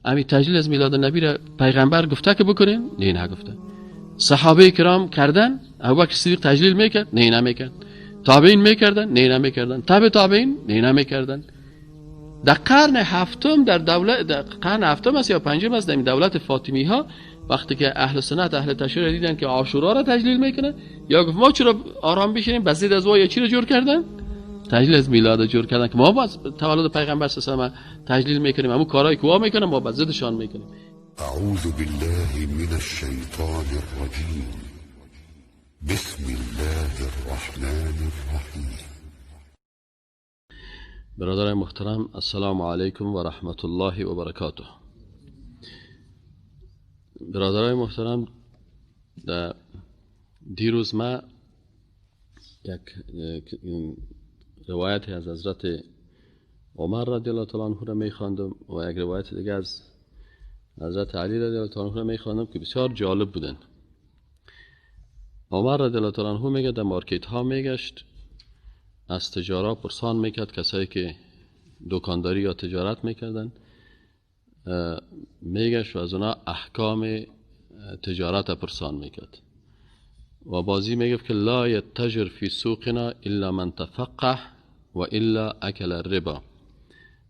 امی تجلیل از میلاد نبی را پیغمبر گفته که بکنین؟ نه، نگفته. صحابه کرام کردن؟ ابوبکر صدیق تجلیل میکرد؟ نه، نمیکرد. تابعین میکردن؟ نه، نمیکردن. تابع تابعین؟ نه، نمیکردن. در قرن هفتم، در دولت، در قرن هفتم است یا پنجم است، در دولت فاطمی ها، وقتی که اهل سنت، اهل تشیع دیدن که عاشورا را تجلیل میکنه، یا گفت ما چرا آرام بشینیم، بزید از یا چی رو جور کردن؟ تجلیل از میلاد جور کردن که ما باز تولد پیغمبر صلی الله علیه و تجلیل میکنیم، همون کارهایی که وا میکنه ما بزدشان زدشان میکنیم. اعوذ بالله من الشیطان الرجیم، بسم الله الرحمن الرحیم. برادر محترم، السلام علیکم و رحمت الله و برکاته. برادرای محترم، در دیروز ما یک روایت از حضرت عمر رضی الله تعالی عنه را میخواندم و یک روایت دیگه از حضرت علی رضی الله تعالی عنه را میخواندم که بسیار جالب بودن. عمر رضی الله تعالی عنه میگه در مارکت ها میگشت، از تجارا پرسان میکرد، کسایی که دکانداری یا تجارت میکردن میگشت و از اونا احکام تجارت پرسان میکرد و بازی میگفت که لا یتجر فی سوقنا الا من تفقه و الا اکل الربا.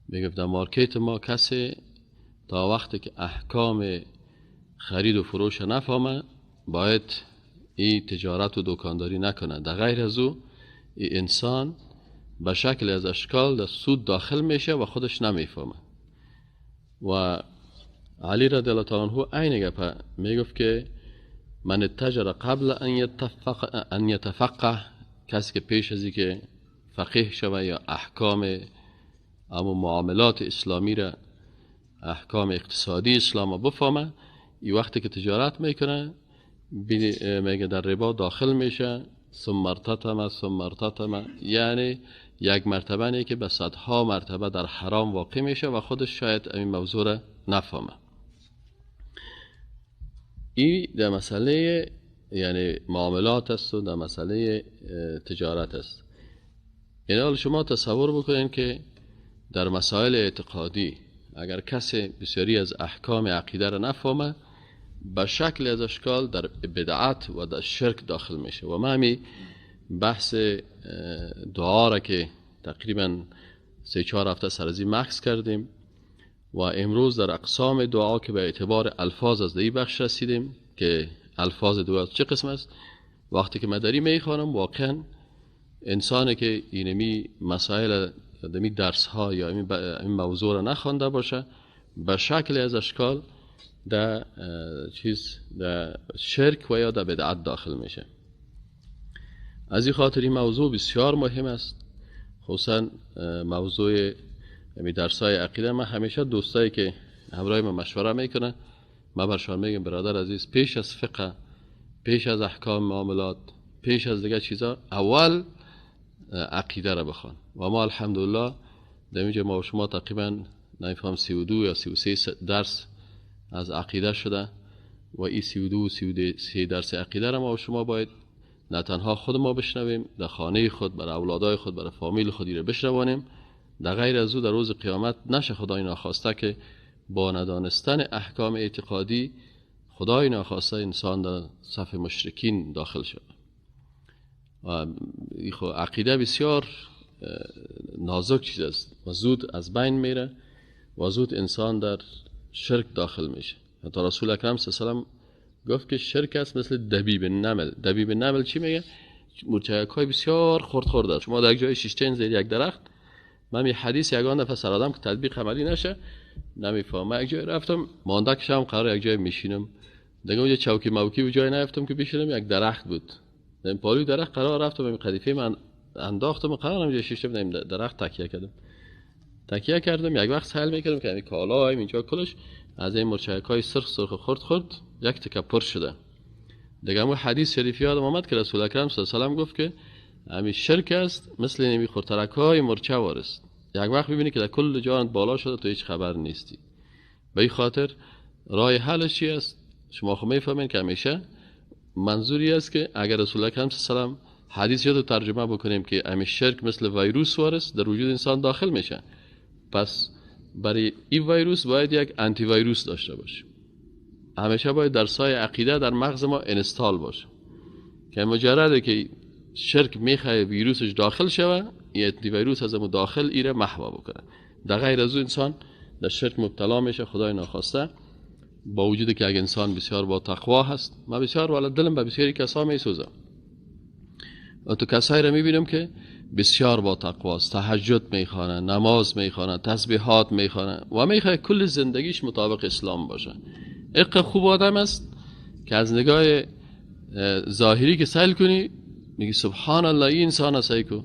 میگفت در مارکت ما کسی تا وقتی که احکام خرید و فروش نفهمه باید این تجارت و دکانداری نکنه، در غیر از او این انسان به شکل از اشکال در سود داخل میشه و خودش نمیفهمه. و علی رضی الله تعالی عنه عین گپ میگفت که من اتجر قبل ان یتفقه، کسی که پیش از که فقیه شوه یا احکام اما معاملات اسلامی را، احکام اقتصادی اسلام را بفهمه، این وقتی که تجارت میکنه میگه در ربا داخل میشه، ثم ارتطم ثم ارتطم، یعنی یک مرتبه نه که به صدها مرتبه در حرام واقع میشه و خودش شاید این موضوع را نفهمه. این در مسئله یعنی معاملات است و در مسئله تجارت است. یعنی حال شما تصور بکنین که در مسائل اعتقادی اگر کسی بسیاری از احکام عقیده را نفهمه به شکل از اشکال در بدعت و در شرک داخل میشه. و ما همی بحث دعا را که تقریبا 3-4 هفته سر از این مکث کردیم و امروز در اقسام دعا که به اعتبار الفاظ از این بخش رسیدیم که الفاظ دعا چه قسم است. وقتی که من داری میخوانم واقعا انسانی که اینمی مسائل دمی درس ها یا این موضوع را نخوانده باشه به شکل از اشکال در چیز در شرک و یا در بدعت داخل میشه. از این خاطر این موضوع بسیار مهم است، خصوصا موضوع درس های عقیده. من همیشه دوستایی که همراه من مشوره میکنه من برشان میگم برادر عزیز، پیش از فقه، پیش از احکام معاملات، پیش از دیگه چیزا، اول عقیده را بخوان. و ما الحمدلله در اینجا ما و شما تقریبا نمیفهم 32 یا 33 درس از عقیده شده و این 32 و 33 درس عقیده را ما و شما باید نه تنها خود ما بشنویم، در خانه خود، برای اولادای خود، برای فامیل خود را بشنوانیم. در غیر از او در روز قیامت نشه خدای ناخواسته که با ندانستن احکام اعتقادی خدای ناخواسته انسان در صف مشرکین داخل شد. و عقیده بسیار نازک چیز است و زود از بین میره و زود انسان در شرک داخل میشه. حتی رسول اکرم صلی الله علیه و سلم گفت که شرک است مثل دبیب نمل. دبیب نمل چی میگه؟ مورچه‌های بسیار خرد خرد است. شما در یک جای شیشتین زیر یک درخت، من یه حدیث یگان دفعه سر آدم که تطبیق عملی نشه نمیفهمم. یک جای رفتم مانده کشم قرار یک جای میشینم، دیگه اونجا چوکی موکی و جای نیفتم که بشینم، یک درخت بود. در پالوی درخت قرار رفتم، این قدیفه من انداختم و قرارم جای شیشته بودم درخت تکیه کردم. تکیه کردم یک وقت سهل میکردم که این کالا اینجا کلش از این مورچه‌های سرخ سرخ خرد خرد یک تکه پر شده. دیگه همون حدیث شریف یادم آمد که رسول اکرم صلی الله علیه و سلم گفت که همین شرک است مثل اینمی خردترک‌های مورچه وارست. یک وقت می‌بینی که در کل جان بالا شده تو هیچ خبر نیستی. به این خاطر راه حلش چی است؟ شما خو میفهمین که همیشه منظوری است که اگر رسول اکرم صلی الله علیه و سلم حدیث رو ترجمه بکنیم که همین شرک مثل ویروس وارست در وجود انسان داخل میشه، پس برای این ویروس باید یک anti virus داشته باشیم. همیشه باید درسای عقیده در مغز ما install باشه که مجرده که شرک میخواه ویروسش داخل شوه، این anti virus از امو داخل ایره محو بکنه. در غیر از انسان در شرک مبتلا میشه خدای ناخواسته، با وجود که اگه انسان بسیار با تقوا هست. من بسیار والا دلم به بسیاری کسا میسوزه و تو کسایی رو میبینم که بسیار با تقواست، تهجد میخوانه، نماز میخوانه، تسبیحات میخوانه و میخواه کل زندگیش مطابق اسلام باشه. اق خوب آدم است که از نگاه ظاهری که سیل کنی میگی سبحان الله این انسان است، کو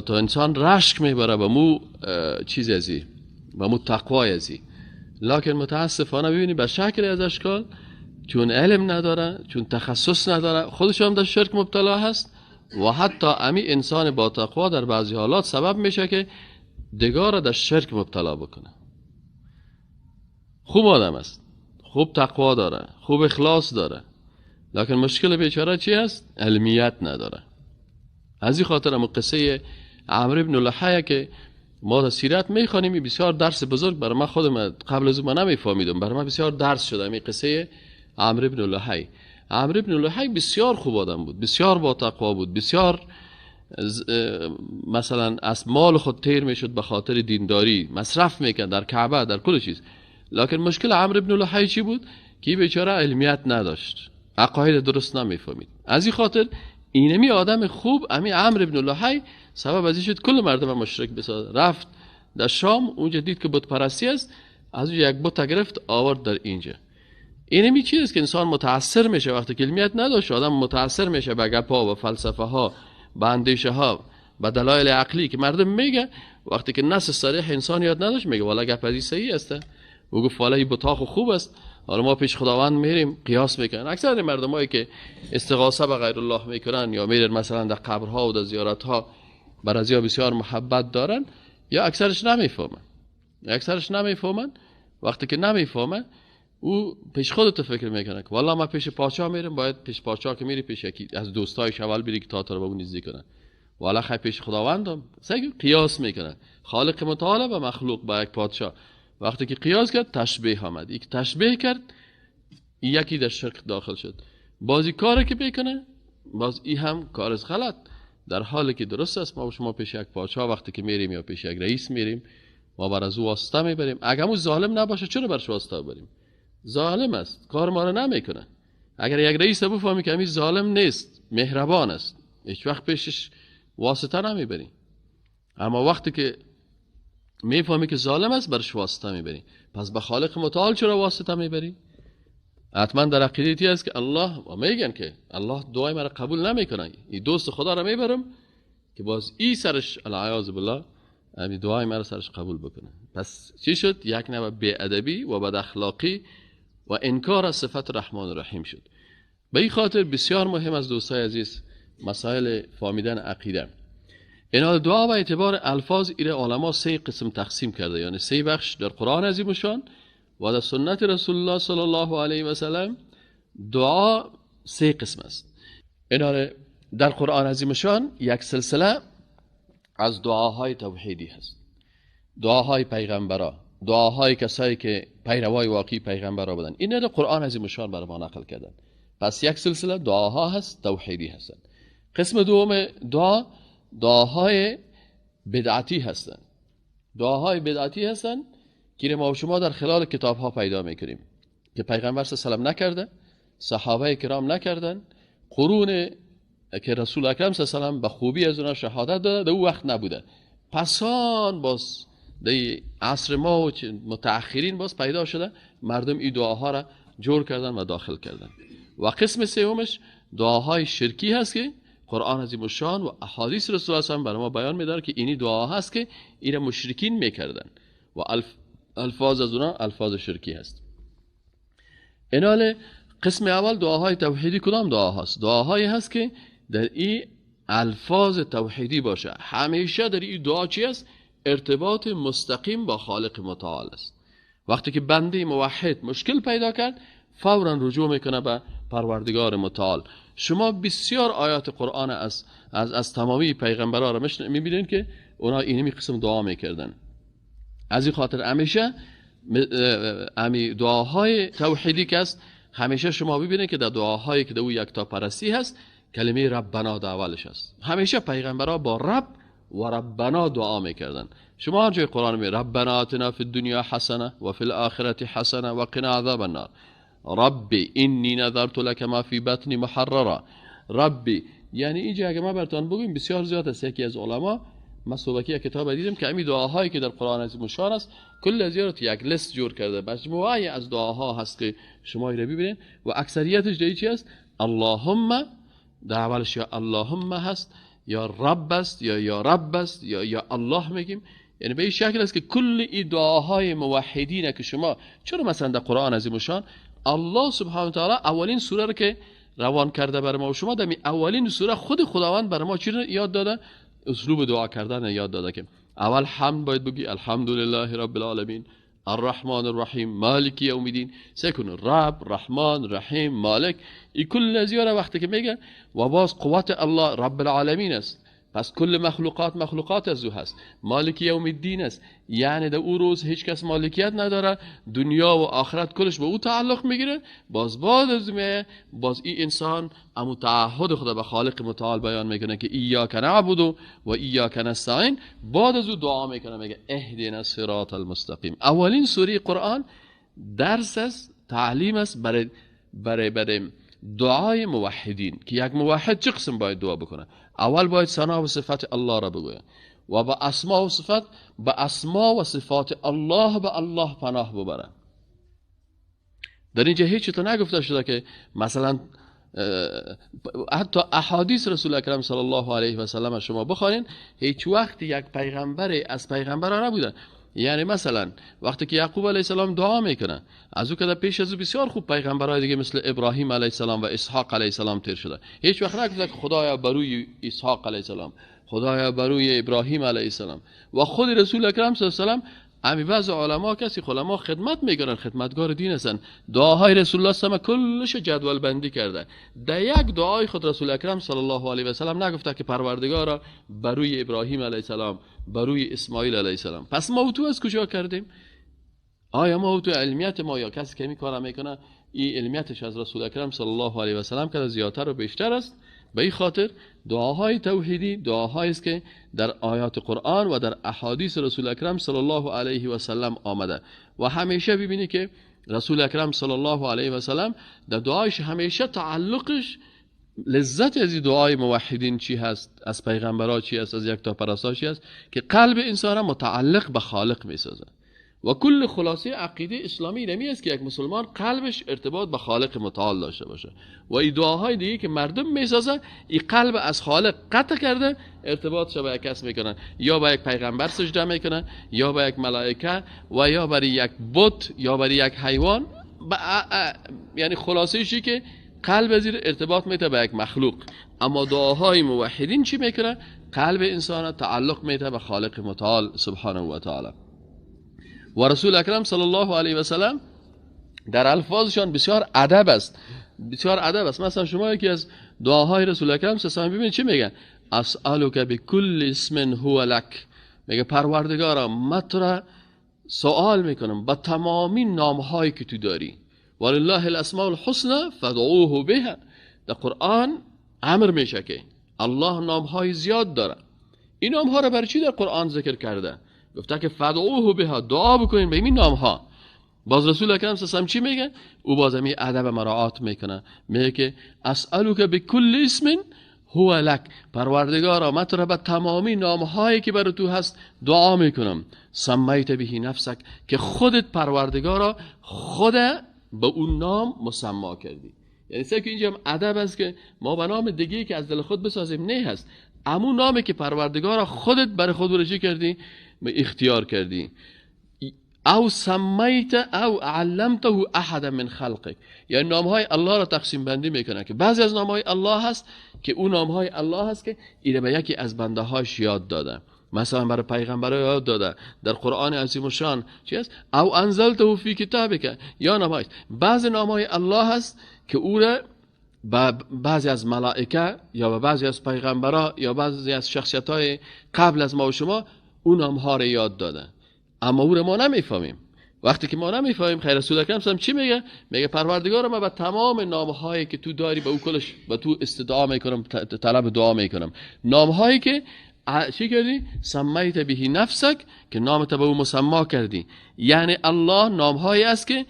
تو انسان رشک میبره به مو چیز ازی، به مو تقوای ازی. لکن متاسفانه ببینی به شکل از اشکال چون علم نداره، چون تخصص نداره، خودش هم در شرک مبتلا هست و حتی امی انسان با تقوا در بعضی حالات سبب میشه که دگار در شرک مبتلا بکنه. خوب آدم است، خوب تقوا داره، خوب اخلاص داره، لکن مشکل بیچاره چی است؟ علمیت نداره. از این خاطر هم قصه عمرو بن لحی که ما در سیرت میخوانیم بسیار درس بزرگ برای من، خودم قبل از من نمیفهمیدم، برای من بسیار درس شده این قصه عمرو بن لحی. عمرو بن لحی بسیار خوب آدم بود، بسیار با تقوا بود، بسیار مثلا از مال خود تیر میشد به خاطر دینداری، مصرف میکرد در کعبه، در کل چیز. لکن مشکل عمرو بن لحی چی بود؟ که بیچاره علمیت نداشت، عقاید درست نمیفهمید. از این خاطر اینمی آدم خوب، امی عمرو بن لحی، سبب از این شد کل مردم مشرک بسازه. رفت در شام، اونجا دید که بت پرستی است، از اونجا یک بت گرفت آورد در اینجا. اینمی چیز است که انسان متاثر میشه وقتی که علمیت نداشت، آدم متاثر میشه به گپ‌ها و فلسفه ها، به اندیشه ها، به دلایل عقلی که مردم میگه. وقتی که نص صریح انسان یاد نداشت میگه والا گپ از صحیح است، او گفت والا این بتاخ خوب است، حالا ما پیش خداوند میریم قیاس میکنن. اکثر مردمایی که استغاثه به غیر الله میکنن یا میرن مثلا در قبرها و در زیارتها، بر ازیا بسیار محبت دارن، یا اکثرش نمیفهمن، اکثرش نمیفهمن. وقتی که نمیفهمه او پیش خودت فکر میکنه که والا ما پیش پاچا میرم، باید پیش پاچا که میری پیش یکی از دوستایش اول بری که تا تو رو به اون نزدیک کنه، والا خی پیش خداوندم. سعی قیاس میکنه خالق متعال و مخلوق با یک پادشاه. وقتی که قیاس کرد تشبیه آمد، یک تشبیه کرد، یکی در شرک داخل شد. بازی کاری که بکنه باز ای هم کار از غلط، در حالی که درست است. ما شما پیش یک پادشاه وقتی که میریم یا پیش یک رئیس میریم، ما بر از او واسطه میبریم. اگه او ظالم نباشه چرا برش واسطه بریم؟ ظالم است، کار ما رو نمیکنه. اگر یک رئیس بفهمی که همین ظالم نیست، مهربان است، هیچ وقت پیشش واسطه نمیبری. اما وقتی که میفهمی که ظالم است برش واسطه میبری، پس به خالق متعال چرا واسطه میبری؟ حتما در عقیدتی است که الله، و میگن که الله دعای مرا قبول نمیکنه، این دوست خدا را میبرم که باز ای سرش العیاذ بالله همین دعای مرا سرش قبول بکنه. پس چی شد؟ یک نوع بی‌ادبی و بد اخلاقی و انکار از صفت رحمان الرحیم شد. به این خاطر بسیار مهم از دوستای عزیز مسائل فهمیدن عقیده. اینا دعا و اعتبار الفاظ ایره علما سه قسم تقسیم کرده، یعنی سه بخش در قرآن عظیم شان و در سنت رسول الله صلی الله علیه و سلم. دعا سه قسم است. اینا در قرآن عظیم شان یک سلسله از دعاهای توحیدی هست، دعاهای پیغمبرا، دعاهای کسایی که پیروای واقعی پیغمبرا بودن. اینا در قرآن عظیم شان برای ما نقل کردن. پس یک سلسله دعاها هست توحیدی هستند. قسم دوم دعا، دعاهای بدعتی هستند. دعاهای بدعتی هستند که ما و شما در خلال کتاب ها پیدا میکنیم که پیغمبر صلی الله علیه و سلم نکرده، صحابه کرام نکردن، قرون که رسول اکرم صلی الله علیه و سلم به خوبی از اونها شهادت داده، در او وقت نبوده. پسان باز در عصر ما و متأخرین باز پیدا شده، مردم این دعاها را جور کردن و داخل کردن. و قسم سومش دعاهای شرکی هست که قرآن عظیم الشان و احادیث رسول الله صلی الله علیه و برای ما بیان می‌داره که اینی دعا هست که این مشرکین میکردن و الفاظ از اونا الفاظ شرکی هست. اینال قسم اول دعاهای توحیدی کدام دعا هست؟ دعاهایی هست که در این الفاظ توحیدی باشه. همیشه در این دعا چی است؟ ارتباط مستقیم با خالق متعال است. وقتی که بنده موحد مشکل پیدا کرد فورا رجوع میکنه به پروردگار متعال. شما بسیار آیات قرآن از تمامی پیغمبران را میبینید که اونا اینمی قسم دعا میکردن. از این خاطر همیشه امی دعاهای توحیدی که است، همیشه شما ببینید که در دعاهایی که در او یکتاپرستی هست کلمه ربنا در اولش است. همیشه پیغمبرها با رب و ربنا دعا میکردن. شما هر جای قرآن می ربنا آتنا فی الدنیا حسنه و فی الاخرة حسنه و قنا عذاب النار، ربی انی نذرت لک ما فی بطنی محررا، ربی. یعنی اینجا اگه ما براتون بگویم بسیار زیاد است. یکی از علما من صبحکی یک کتاب دیدم که همین دعاهایی که در قرآن عظیم الشان است کل از یک لیست جور کرده، مجموعه از دعاها هست که شما رو ببینید و اکثریتش در چی است؟ اللهم در اولش، یا اللهم هست یا رب است یا رب است یا الله میگیم. یعنی به این شکل است که کل این دعاهای موحدین که شما چرا مثلا در قرآن عظیم الشان الله سبحانه و تعالی اولین سوره رو که روان کرده بر ما و شما، در اولین سوره خود خداوند بر ما چی رو یاد داده؟ اسلوب دعا کردن یاد داده که اول حمد باید بگی، الحمدلله رب العالمین الرحمن الرحیم مالک یوم الدین، سکن رب رحمان رحیم مالک، این کل زیاره وقتی که میگه و باز قوت الله رب العالمین است، پس کل مخلوقات مخلوقات از او هست، مالک یوم الدین است، یعنی در او روز هیچ کس مالکیت نداره، دنیا و آخرت کلش به او تعلق میگیره. باز بعد از میه باز این انسان امو تعهد خدا به خالق متعال بیان میکنه که ایاک نعبد و ایاک نستعین. بعد از او دعا میکنه، میگه اهدنا الصراط المستقیم. اولین سوره قرآن درس است، تعلیم است برای برای برای دعای موحدین که یک موحد چه قسم باید دعا بکنه. اول باید ثنا و صفت الله را بگوید و با اسما و صفت، به اسما و صفات الله به الله پناه ببره. در اینجا هیچ تو نگفته شده که مثلا حتی احادیث رسول اکرم صلی الله علیه و سلم شما بخوانین، هیچ وقت یک پیغمبر از پیغمبران نبوده. یعنی مثلا وقتی که یعقوب علیه السلام دعا میکنه، از او که پیش از او بسیار خوب پیغمبرای دیگه مثل ابراهیم علیه السلام و اسحاق علیه السلام تیر شده، هیچ وقت نگفته که خدایا بروی اسحاق علیه السلام، خدایا بروی ابراهیم علیه السلام. و خود رسول اکرم صلی الله علیه و سلم، امی بعض علما کسی علما خدمت میکنن، خدمتگار دین هستن، دعاهای رسول الله صلی الله علیه و کلش جدول بندی کرده. در یک دعای خود رسول اکرم صلی الله علیه و سلم نگفته که پروردگارا بروی ابراهیم علیه السلام، بروی اسماعیل علیه السلام. پس ما تو از کجا کردیم؟ آیا ما تو علمیت ما یا کسی که می کار میکنه این علمیتش از رسول اکرم صلی الله علیه و سلم که زیادتر و بیشتر است؟ به این خاطر دعاهای توحیدی دعاهایی است که در آیات قرآن و در احادیث رسول اکرم صلی الله علیه و سلم آمده. و همیشه ببینی که رسول اکرم صلی الله علیه و سلم در دعایش همیشه تعلقش لذت از دعای موحدین چی هست، از پیغمبرها چی هست، از یکتاپرستها چی هست، که قلب انسان متعلق به خالق میسازه. و کل خلاصه عقیده اسلامی نمی است که یک مسلمان قلبش ارتباط به خالق متعال داشته باشه. و این دعاهای دیگه که مردم میسازه، این قلب از خالق قطع کرده، ارتباطش با یک کس میکنن، یا با یک پیغمبر سجده میکنن، یا با یک ملائکه، و یا برای یک بت، یا برای یک حیوان. یعنی خلاصه شی که قلب زیر ارتباط میته به یک مخلوق. اما دعاهای موحدین چی میکنه؟ قلب انسان تعلق میته به خالق متعال سبحانه و تعالی. و رسول اکرم صلی الله علیه و سلم در الفاظشان بسیار ادب است، بسیار ادب است. مثلا شما یکی از دعاهای رسول اکرم صلی الله علیه و سلم ببینید چی میگن؟ اسألک بکل اسم هو لک. میگه پروردگارا من تو را سوال میکنم با تمامی نامهایی که تو داری. ولله الاسماء الحسنى فادعوه بها. در قرآن امر میشه که الله نامهای زیاد داره. این نامها را برای چی در قرآن ذکر کرده؟ گفته که فدعوه بها، دعا بکنین به این نامها. باز رسول اکرم صلی الله علیه و چی میگه؟ او باز می ادب مراعات میکنه، میگه که اسألک بکل اسم هو لک، پروردگارا من تو را به تمامی نامهایی که برای تو هست دعا میکنم. سمیت به نفسک، که خودت پروردگارا خود به اون نام مسما کردی. یعنی سه که اینجا هم ادب است که ما به نام دیگه که از دل خود بسازیم نه هست، امون نامی که پروردگارا خودت برای خود ورشی کردی، اختیار کردی. او سمیت او علمته احد من خلقک، یعنی نامهای الله را تقسیم بندی میکنه که بعضی از نامهای الله هست که اون نامهای الله هست که ایره به یکی از بنده هاش یاد داده، مثلا برای پیغمبرای یاد داده در قرآن عظیم الشان چی هست؟ او انزلته فی کتابک، یا نامهای. بعضی نامهای الله هست که او را به بعضی از ملائکه یا به بعضی از پیغمبرا یا بعضی از شخصیت های قبل از ما و شما اون نامها را یاد داده. اما او رو ما نمیفهمیم. وقتی که ما نمیفهمیم، خیر رسول اکرم صلی چی میگه؟ میگه پروردگار ما به تمام نامهایی که تو داری به او کلش به تو استدعا میکنم، طلب دعا میکنم. نامهایی که چی کردی؟ سمیت به نفسک، که نامت به او مسما کردی. یعنی الله نامهایی است که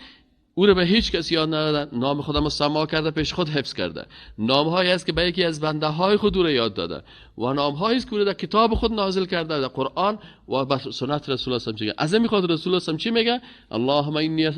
او رو به هیچ کس یاد نداده، نام خدا مسما کرده، پیش خود حفظ کرده. نامهایی است که به یکی از بنده های خود او رو یاد داده و نامهایی است که او رو در کتاب خود نازل کرده، در قرآن و به سنت رسول الله چی. از این خاطر رسول الله چی میگه؟ اللهم انی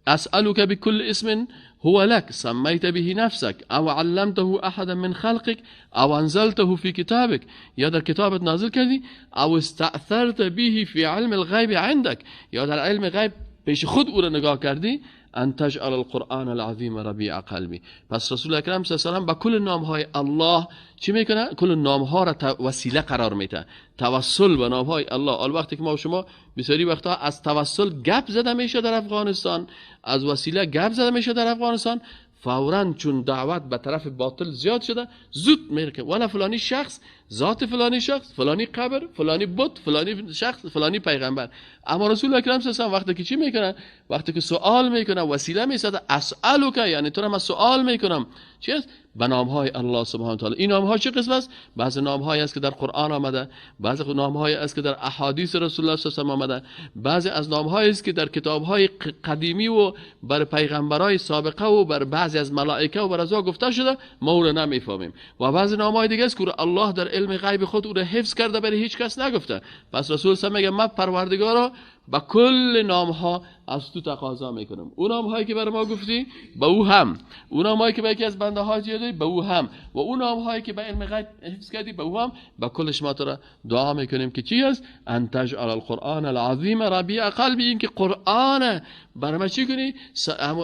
اسألك بكل اسم هو لك سميت به نفسك او علمته احدا من خلقك او انزلته في كتابك، یا در کتابت نازل کردی، او استأثرت به في علم الغیب عندك، یا در علم غیب پیش خود او را نگاه کردی، ان تجعل القرآن العظیم ربیع قلبی. پس رسول اکرم صلی الله علیه و سلم با کل نامهای الله چی میکنه؟ کل نامها را وسیله قرار میده، توسل به نامهای الله. حال وقتی که ما و شما بسیاری وقتها از توسل گپ زده میشه در افغانستان، از وسیله گپ زده میشه در افغانستان، فوراً چون دعوت به طرف باطل زیاد شده زود میره که والا فلانی شخص، ذات فلانی شخص، فلانی قبر، فلانی بت، فلانی شخص، فلانی پیغمبر. اما رسول اکرم صلی الله علیه و وقتی که چی میکنه؟ وقتی که سوال میکنه، وسیله میسازه، اسالک، یعنی تو را من سوال میکنم، چی است؟ به نامهای الله سبحانه و تعالی. این نامها چه قسم است؟ بعض نامهایی است که در قرآن آمده، بعض نامهایی است که در احادیث رسول الله صلی الله علیه و آمده، بعضی از نامهایی است که در کتابهای قدیمی و بر پیغمبرای سابقه و بر بعضی از ملائکه و بر ازا گفته شده، ما او را نمیفهمیم. و بعضی نامهای دیگه است که الله در علم غیب خود او را حفظ کرده، برای هیچ کس نگفته. پس رسول الله میگه من پروردگارا با کل نامها از تو تقاضا میکنم. اون نامهایی که برای ما گفتی به او هم، اون نامهایی که به یکی از بنده ها دادی به او هم، و اون نامهایی که به علم غیب حفظ کردی به او هم، با کلش ما تو را دعا میکنیم که چی است؟ ان تجعل القرآن العظیم ربیع قلبی، این که قرآن برای ما چی کنی؟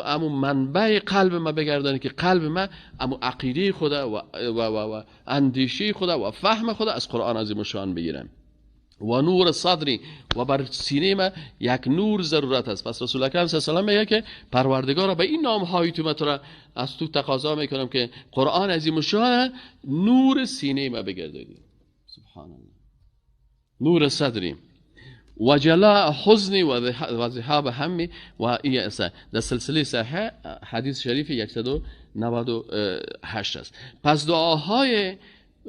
امو منبع قلب ما بگردانی که قلب ما امو عقیده خدا و اندیشه خدا و فهم خدا از قرآن عظیم شان بگیرم. و نور صدری، و بر سینه ما یک نور ضرورت است. پس رسول اکرم صلی الله علیه و سلم میگه که پروردگارا به این نام های تو را از تو تقاضا میکنم که قرآن عظیم شان نور سینه ما بگردانی. سبحان الله. نور صدری و جلاء حزنی و ذهاب همی و یأسه. در سلسله صحیح حدیث شریف 198 است. پس دعاهای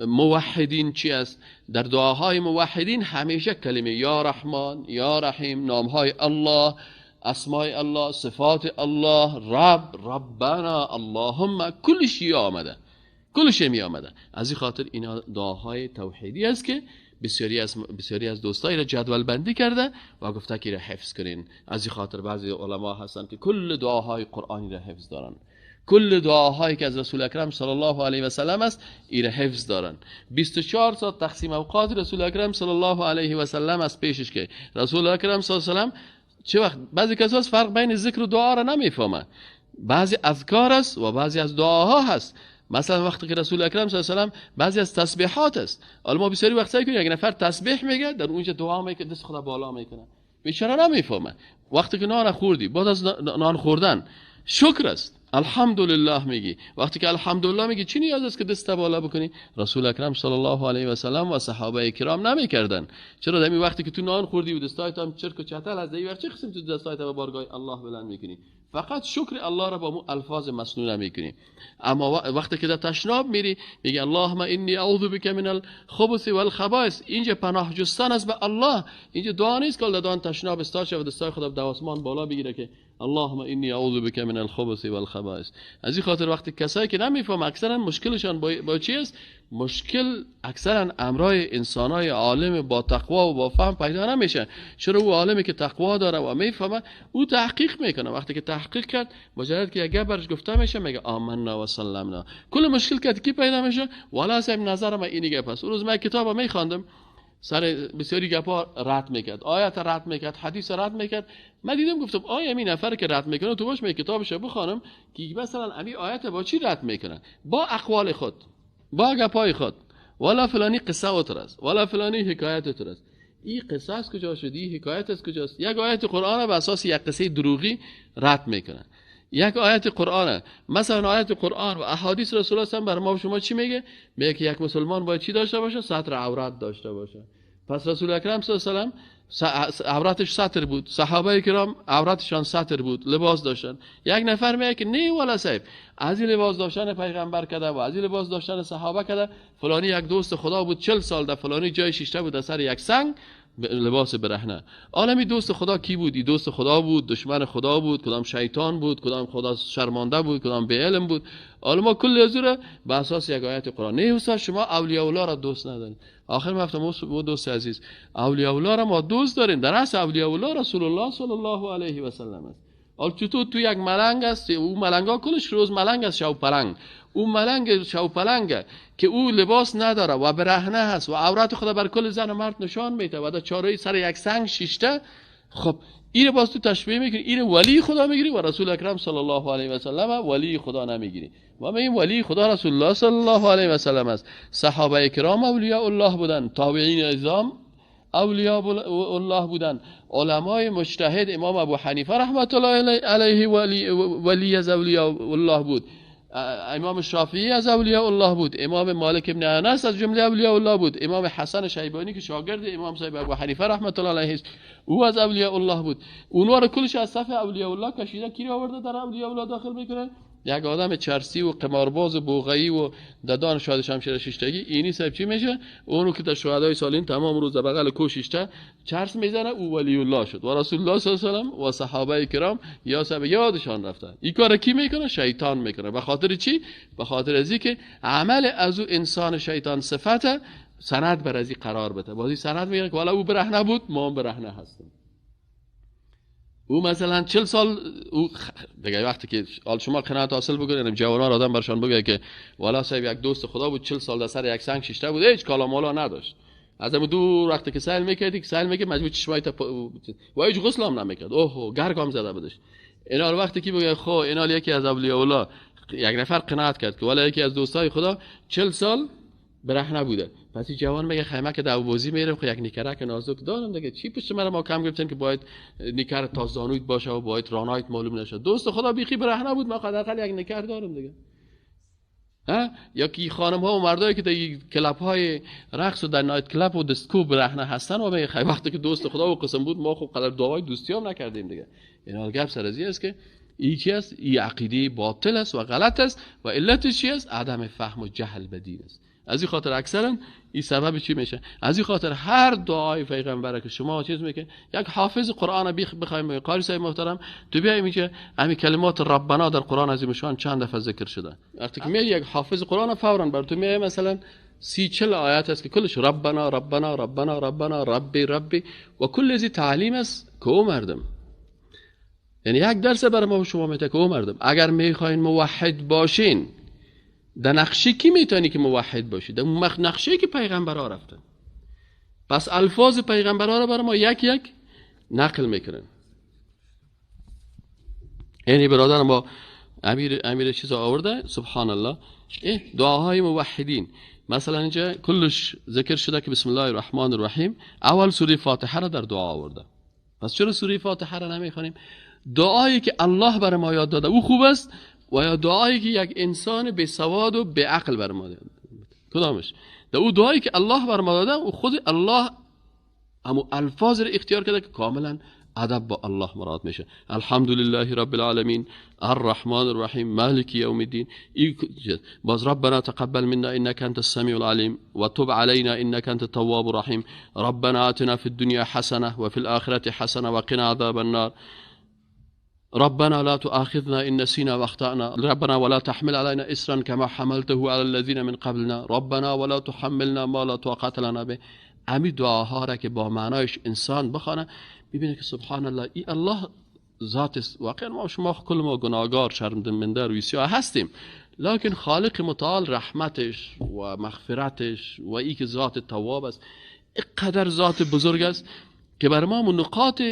موحدین چی است؟ در دعاهای موحدین همیشه کلمه یا رحمان، یا رحیم، نامهای الله، اسمای الله، صفات الله، رب، ربنا، اللهم، کل شی آمده، کل شی می آمده. از این خاطر اینا دعاهای توحیدی است که بسیاری از دوستای را جدول بندی کرده و گفته که را حفظ کنین. از این خاطر بعضی علما هستند که کل دعاهای قرآنی را حفظ دارن، کل دعاهایی که از رسول اکرم صلی الله علیه و سلم است ایره حفظ دارن. 24 ساعت تقسیم اوقات رسول اکرم صلی الله علیه و سلم است پیشش که رسول اکرم صلی الله علیه و سلم چه وقت بعضی کسا فرق بین ذکر و دعا را نمیفهمن. بعضی اذکار است و بعضی از دعاها هست. مثلا وقتی که رسول اکرم صلی الله علیه و سلم بعضی از تسبیحات است. حالا ما بسیاری وقت سعی کنیم یک نفر تسبیح میگه در اونجا دعا میکنه، دست خدا بالا میکنه، بیچاره نمیفهمه. وقتی که نان خوردی، بعد از نان خوردن شکر است، الحمدلله میگی. وقتی که الحمدلله میگی چی نیاز است که دست بالا بکنی؟ رسول اکرم صلی الله علیه و سلم و صحابه کرام نمیکردن. چرا؟ در وقتی که تو نان خوردی و دستایت هم چرک و چتل از این وقت چه قسم تو دستایت به بارگاه الله بلند میکنی؟ فقط شکر الله را با مو الفاظ مسنونه میکنی. اما وقتی که در تشناب میری میگی اللهم انی اعوذ بک من الخبث والخبائث. اینجا پناه جستن است به الله، اینجا دعا نیست که دان تشناب استاد شه و دستای خود به آسمان بالا بگیره که اللهم انی اعوذ بک من الخبث والخبائث. از این خاطر وقتی کسایی که نمیفهم اکثرا مشکلشان با چی است؟ مشکل اکثرا امرای انسانای عالم با تقوا و با فهم پیدا نمیشه. چرا؟ او عالمی که تقوا داره و میفهمه او تحقیق میکنه. وقتی که تحقیق کرد مجرد که یک برش گفته میشه میگه آمنا و سلمنا. کل مشکل که کی پیدا میشه؟ والا صاحب نظر ما اینی گپ است. اون روز من کتابو میخواندم، سر بسیاری گپا رد میکرد، آیات رد میکرد، حدیث رد میکرد. من دیدم گفتم آیا این نفر که رد میکنه تو باش می کتابش بخوانم که مثلا امی آیات با چی رد میکنه؟ با اقوال خود، با گپای خود، والا فلانی قصه اتر است، والا فلانی حکایت اتر است. این قصه از کجا شد؟ این حکایت از کجاست؟ یک آیت قرآن به اساس یک قصه دروغی رد میکنه. یک آیت قرآن، مثلا آیت قرآن و احادیث رسول الله صلی الله علیه و بر ما و شما چی میگه؟ میگه که یک مسلمان باید چی داشته باشه؟ ستر عورت داشته باشه. پس رسول اکرم صلی الله علیه و سلم عورتش ستر بود، صحابه کرام عورتشان ستر بود، لباس داشتن. یک نفر میگه که نه والا صاحب، از این لباس داشتن پیغمبر کده و از این لباس داشتن صحابه کده، فلانی یک دوست خدا بود 40 سال در فلانی جای شیشته بود در سر یک سنگ لباس برهنه. عالمی دوست خدا کی بود؟ ای دوست خدا بود، دشمن خدا بود، کدام شیطان بود، کدام خدا شرمانده بود، کدام بی علم بود. عالم کل ازوره به اساس یک آیت قرآن. نه استاد شما اولیاء الله را دوست ندارید. آخر ما گفتم دوست عزیز، اولیاء الله را ما دوست داریم. در اصل اولیاء الله رسول الله صلی الله علیه و سلم است. حال چطور تو یک ملنگ است، او ملنگا کلش روز ملنگ است، شو پلنگ. او ملنگ شو پلنگه که او لباس نداره و برهنه هست و عورت خدا بر کل زن و مرد نشان میده و در چاره سر یک سنگ شیشته. خب این باز تو تشبیه میکنی، این ولی خدا میگیری و رسول اکرم صلی الله علیه و سلم ولی خدا نمیگیری. و این ولی خدا رسول الله صلی الله علیه و سلم است. صحابه کرام اولیاء الله بودن، تابعین عظام اولیاء الله بودن، علمای مجتهد امام ابو حنیفه رحمت الله علیه ولی از اولیاء الله بود، امام شافعی از اولیاء الله بود، امام مالک ابن انس از جمله اولیاء الله بود، امام حسن شیبانی که شاگرد امام صاحب ابو حنیفه رحمت الله علیه است او از اولیاء الله بود. اونها رو کلش از صف اولیاء الله کشیده، کی رو آورده در اولیاء الله داخل میکنه؟ یک آدم چرسی و قمارباز و بوغایی و ددان شاهد شمشیر شیشتگی. اینی صاحب چی میشه؟ اونو که در شهدای سالین تمام روز در بغل کو شیشته چرس میزنه، او ولی الله شد. و رسول الله صلی الله علیه و سلم و صحابه کرام یا صاحب یادشان رفتن. این کار کی میکنه؟ شیطان میکنه. به خاطر چی؟ به خاطر از اینکه عمل از او انسان شیطان صفته سند بر ازی قرار بده. بازی سند میگه که والا او برهنه بود، ما هم برهنه هستیم. او مثلا 40 سال او دیگه وقتی که حال شما قناعت حاصل بکنید، جوانان آدم برشان بگه که والا صاحب یک دوست خدا بود 40 سال در سر یک سنگ شیشته بود، هیچ کالا مالا نداشت. از هم دور وقتی که سیل میکردی که سیل میکرد مجبور چشمای تا و هیچ غسل هم نمیکرد، اوه گرگ زده بودش. اینا وقتی که بگه خو اینا یکی از اولیاء الله، یک نفر قناعت کرد که والا یکی از دوستای خدا 40 سال برهنه بوده. پس این جوان میگه خیمه که دو بازی میرم، خو یک نیکرک نازک دارم دیگه، چی پشت مرا ما کم گرفتن که باید نیکر تا زانویت باشه و باید رانایت معلوم نشه. دوست خدا بیخی برهنه بود، ما حداقل یک نیکر دارم دیگه. ها یا کی خانم ها و مردایی که در club های رقص و در night club و دیسکو برهنه هستن و میگه خیلی وقتی که دوست خدا و قسم بود ما خب قدر دعای دوستی هم نکردیم دیگه. اینا گپ سر از است که ای چی است؟ ای عقیده باطل است و غلط است و علتش چی است؟ عدم فهم و جهل به دین است. از این خاطر اکثرا این سبب چی میشه؟ از این خاطر هر دعای پیغمبر که شما چیز میکنید، یک حافظ قرآن بخوایم قاری صاحب محترم تو بیای میگه همین کلمات ربنا در قرآن از این چند دفعه ذکر شده. وقتی که میای یک حافظ قرآن فورا بر تو میای مثلا 30-40 آیات است که کلش ربنا ربنا ربنا ربنا ربی ربی و کل از تعلیم است که او مردم، یعنی یک درس برای ما و شما میته که او مردم اگر میخواین موحد باشین در نقشه کی میتونی که موحد باشی؟ در نقشه که پیغمبرها رفتن. پس الفاظ پیغمبرها را برای ما یک یک نقل میکنن. یعنی برادر ما امیر چیز آورده، سبحان الله، دعاهای موحدین. مثلا اینجا کلش ذکر شده که بسم الله الرحمن الرحیم اول سوره فاتحه را در دعا آورده. پس چرا سوره فاتحه را نمیخوانیم؟ دعایی که الله برای ما یاد داده او خوب است و یا دعایی که یک انسان به سواد و به عقل بر ما داده؟ کدامش؟ در او دعایی که الله بر ما داده او خود الله همو الفاظ را اختیار کرده که کاملا ادب با الله مراد میشه. الحمدلله رب العالمین الرحمن الرحیم مالک یوم الدین. باز ربنا تقبل منا انك انت السمیع العلیم و تب علینا انك انت التواب الرحیم ربنا آتنا فی الدنیا حسنه و فی الاخرة حسنه و قنا عذاب النار ربنا لا تؤاخذنا إن نسينا واخطأنا ربنا ولا تحمل علينا إصرا كما حملته على الذين من قبلنا ربنا ولا تحملنا ما لا طاقة لنا به. امی دعاها را که با معنایش انسان بخوانه ببینه که سبحان الله ای الله ذات است. واقعا ما شما کل ما گناهگار شرمنده روی سیاه هستیم، لکن خالق متعال رحمتش و مغفرتش و ای که ذات تواب است اینقدر ذات بزرگ است که بر ما نقاط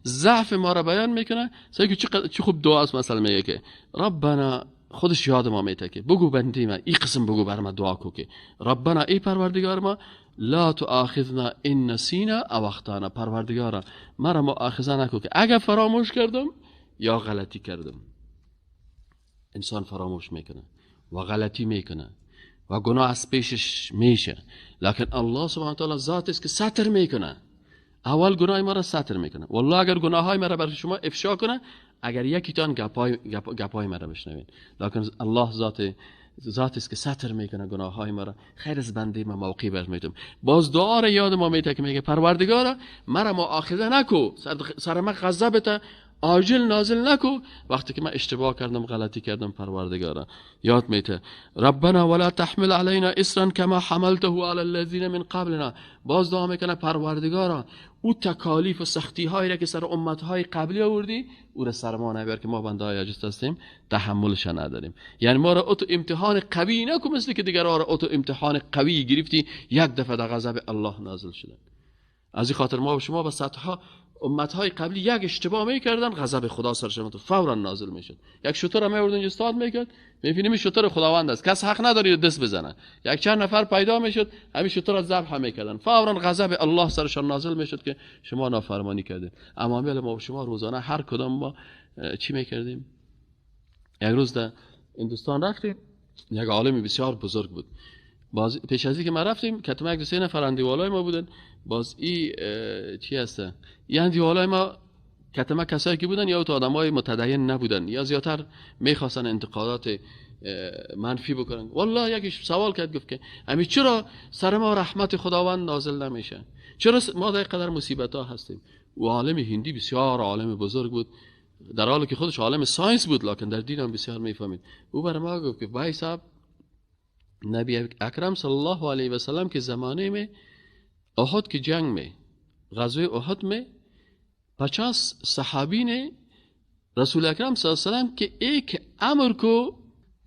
ضعف ما را بیان میکنه. سعی که چه خوب دعا است. مثلا میگه که ربنا، خودش یاد ما میته که بگو بنده ما این قسم بگو بر ما دعا کو که ربنا ای پروردگار ما لا تؤاخذنا ان نسینا او اخطانا، پروردگارا مرا مؤاخذه نکو که اگر فراموش کردم یا غلطی کردم. انسان فراموش میکنه و غلطی میکنه و گناه از پیشش میشه، لکن الله سبحانه و تعالی ذات است که ستر میکنه. اول گناه ما را ستر میکنه. والله اگر گناه های مرا بر شما افشا کنه، اگر یکیتان گپای مرا بشنوین، لکن الله ذات است که ستر میکنه گناه های مرا. خیر از بنده ما موقعی بر میتم. باز دعا را یاد ما میته که میگه پروردگارا مرا مؤاخذه نکو، سر من غضبت عاجل نازل نکو وقتی که من اشتباه کردم، غلطی کردم. پروردگارا یاد میته ربنا ولا تحمل علينا اصرا كما حملته على الذين من قبلنا. باز دعا میکنه پروردگارا او تکالیف و سختی هایی را که سر امت های قبلی آوردی او را سر ما نیار که ما بنده های عاجز هستیم، تحملش نداریم. یعنی ما را اتو امتحان قوی نکو مثل که دیگرها را اتو امتحان قوی گرفتی، یک دفعه در غضب الله نازل شدن. از این خاطر ما و شما به سطح امتهای قبلی یک اشتباه میکردن، غضب خدا سرشون تو فورا نازل میشد. یک شتر هم میوردن استاد میکرد، میبینیم شتر خداوند است، کس حق نداره دست بزنه. یک چند نفر پیدا میشد، همین شتر را ذبح میکردن، فورا غضب الله سرشون نازل میشد که شما نافرمانی کردید. اما ما شما روزانه هر کدام ما چی میکردیم؟ یک روز در هندوستان رفتیم، یک عالم بسیار بزرگ بود. باز پیش از اینکه ما رفتیم کتم یک دو سه نفر اندیوالای ما بودن. باز ای چی هسته؟ این اندیوالای ما کتم کسایی که بودن یا تو آدمای متدین نبودن یا زیادتر میخواستن انتقادات منفی بکنن. والله یکیش سوال کرد، گفت که امی چرا سر ما رحمت خداوند نازل نمیشه؟ چرا ما در قدر مصیبت ها هستیم؟ و عالم هندی بسیار عالم بزرگ بود، در حالی که خودش عالم science بود، لکن در دین هم بسیار میفهمید. او بر ما گفت که بھائی صاحب، نبی اکرم صلی الله علیه و سلم که زمانه میں احد کی جنگ میں، غزوه احد میں 50 صحابی نے رسول اکرم صلی اللہ علیہ وسلم کے ایک امر کو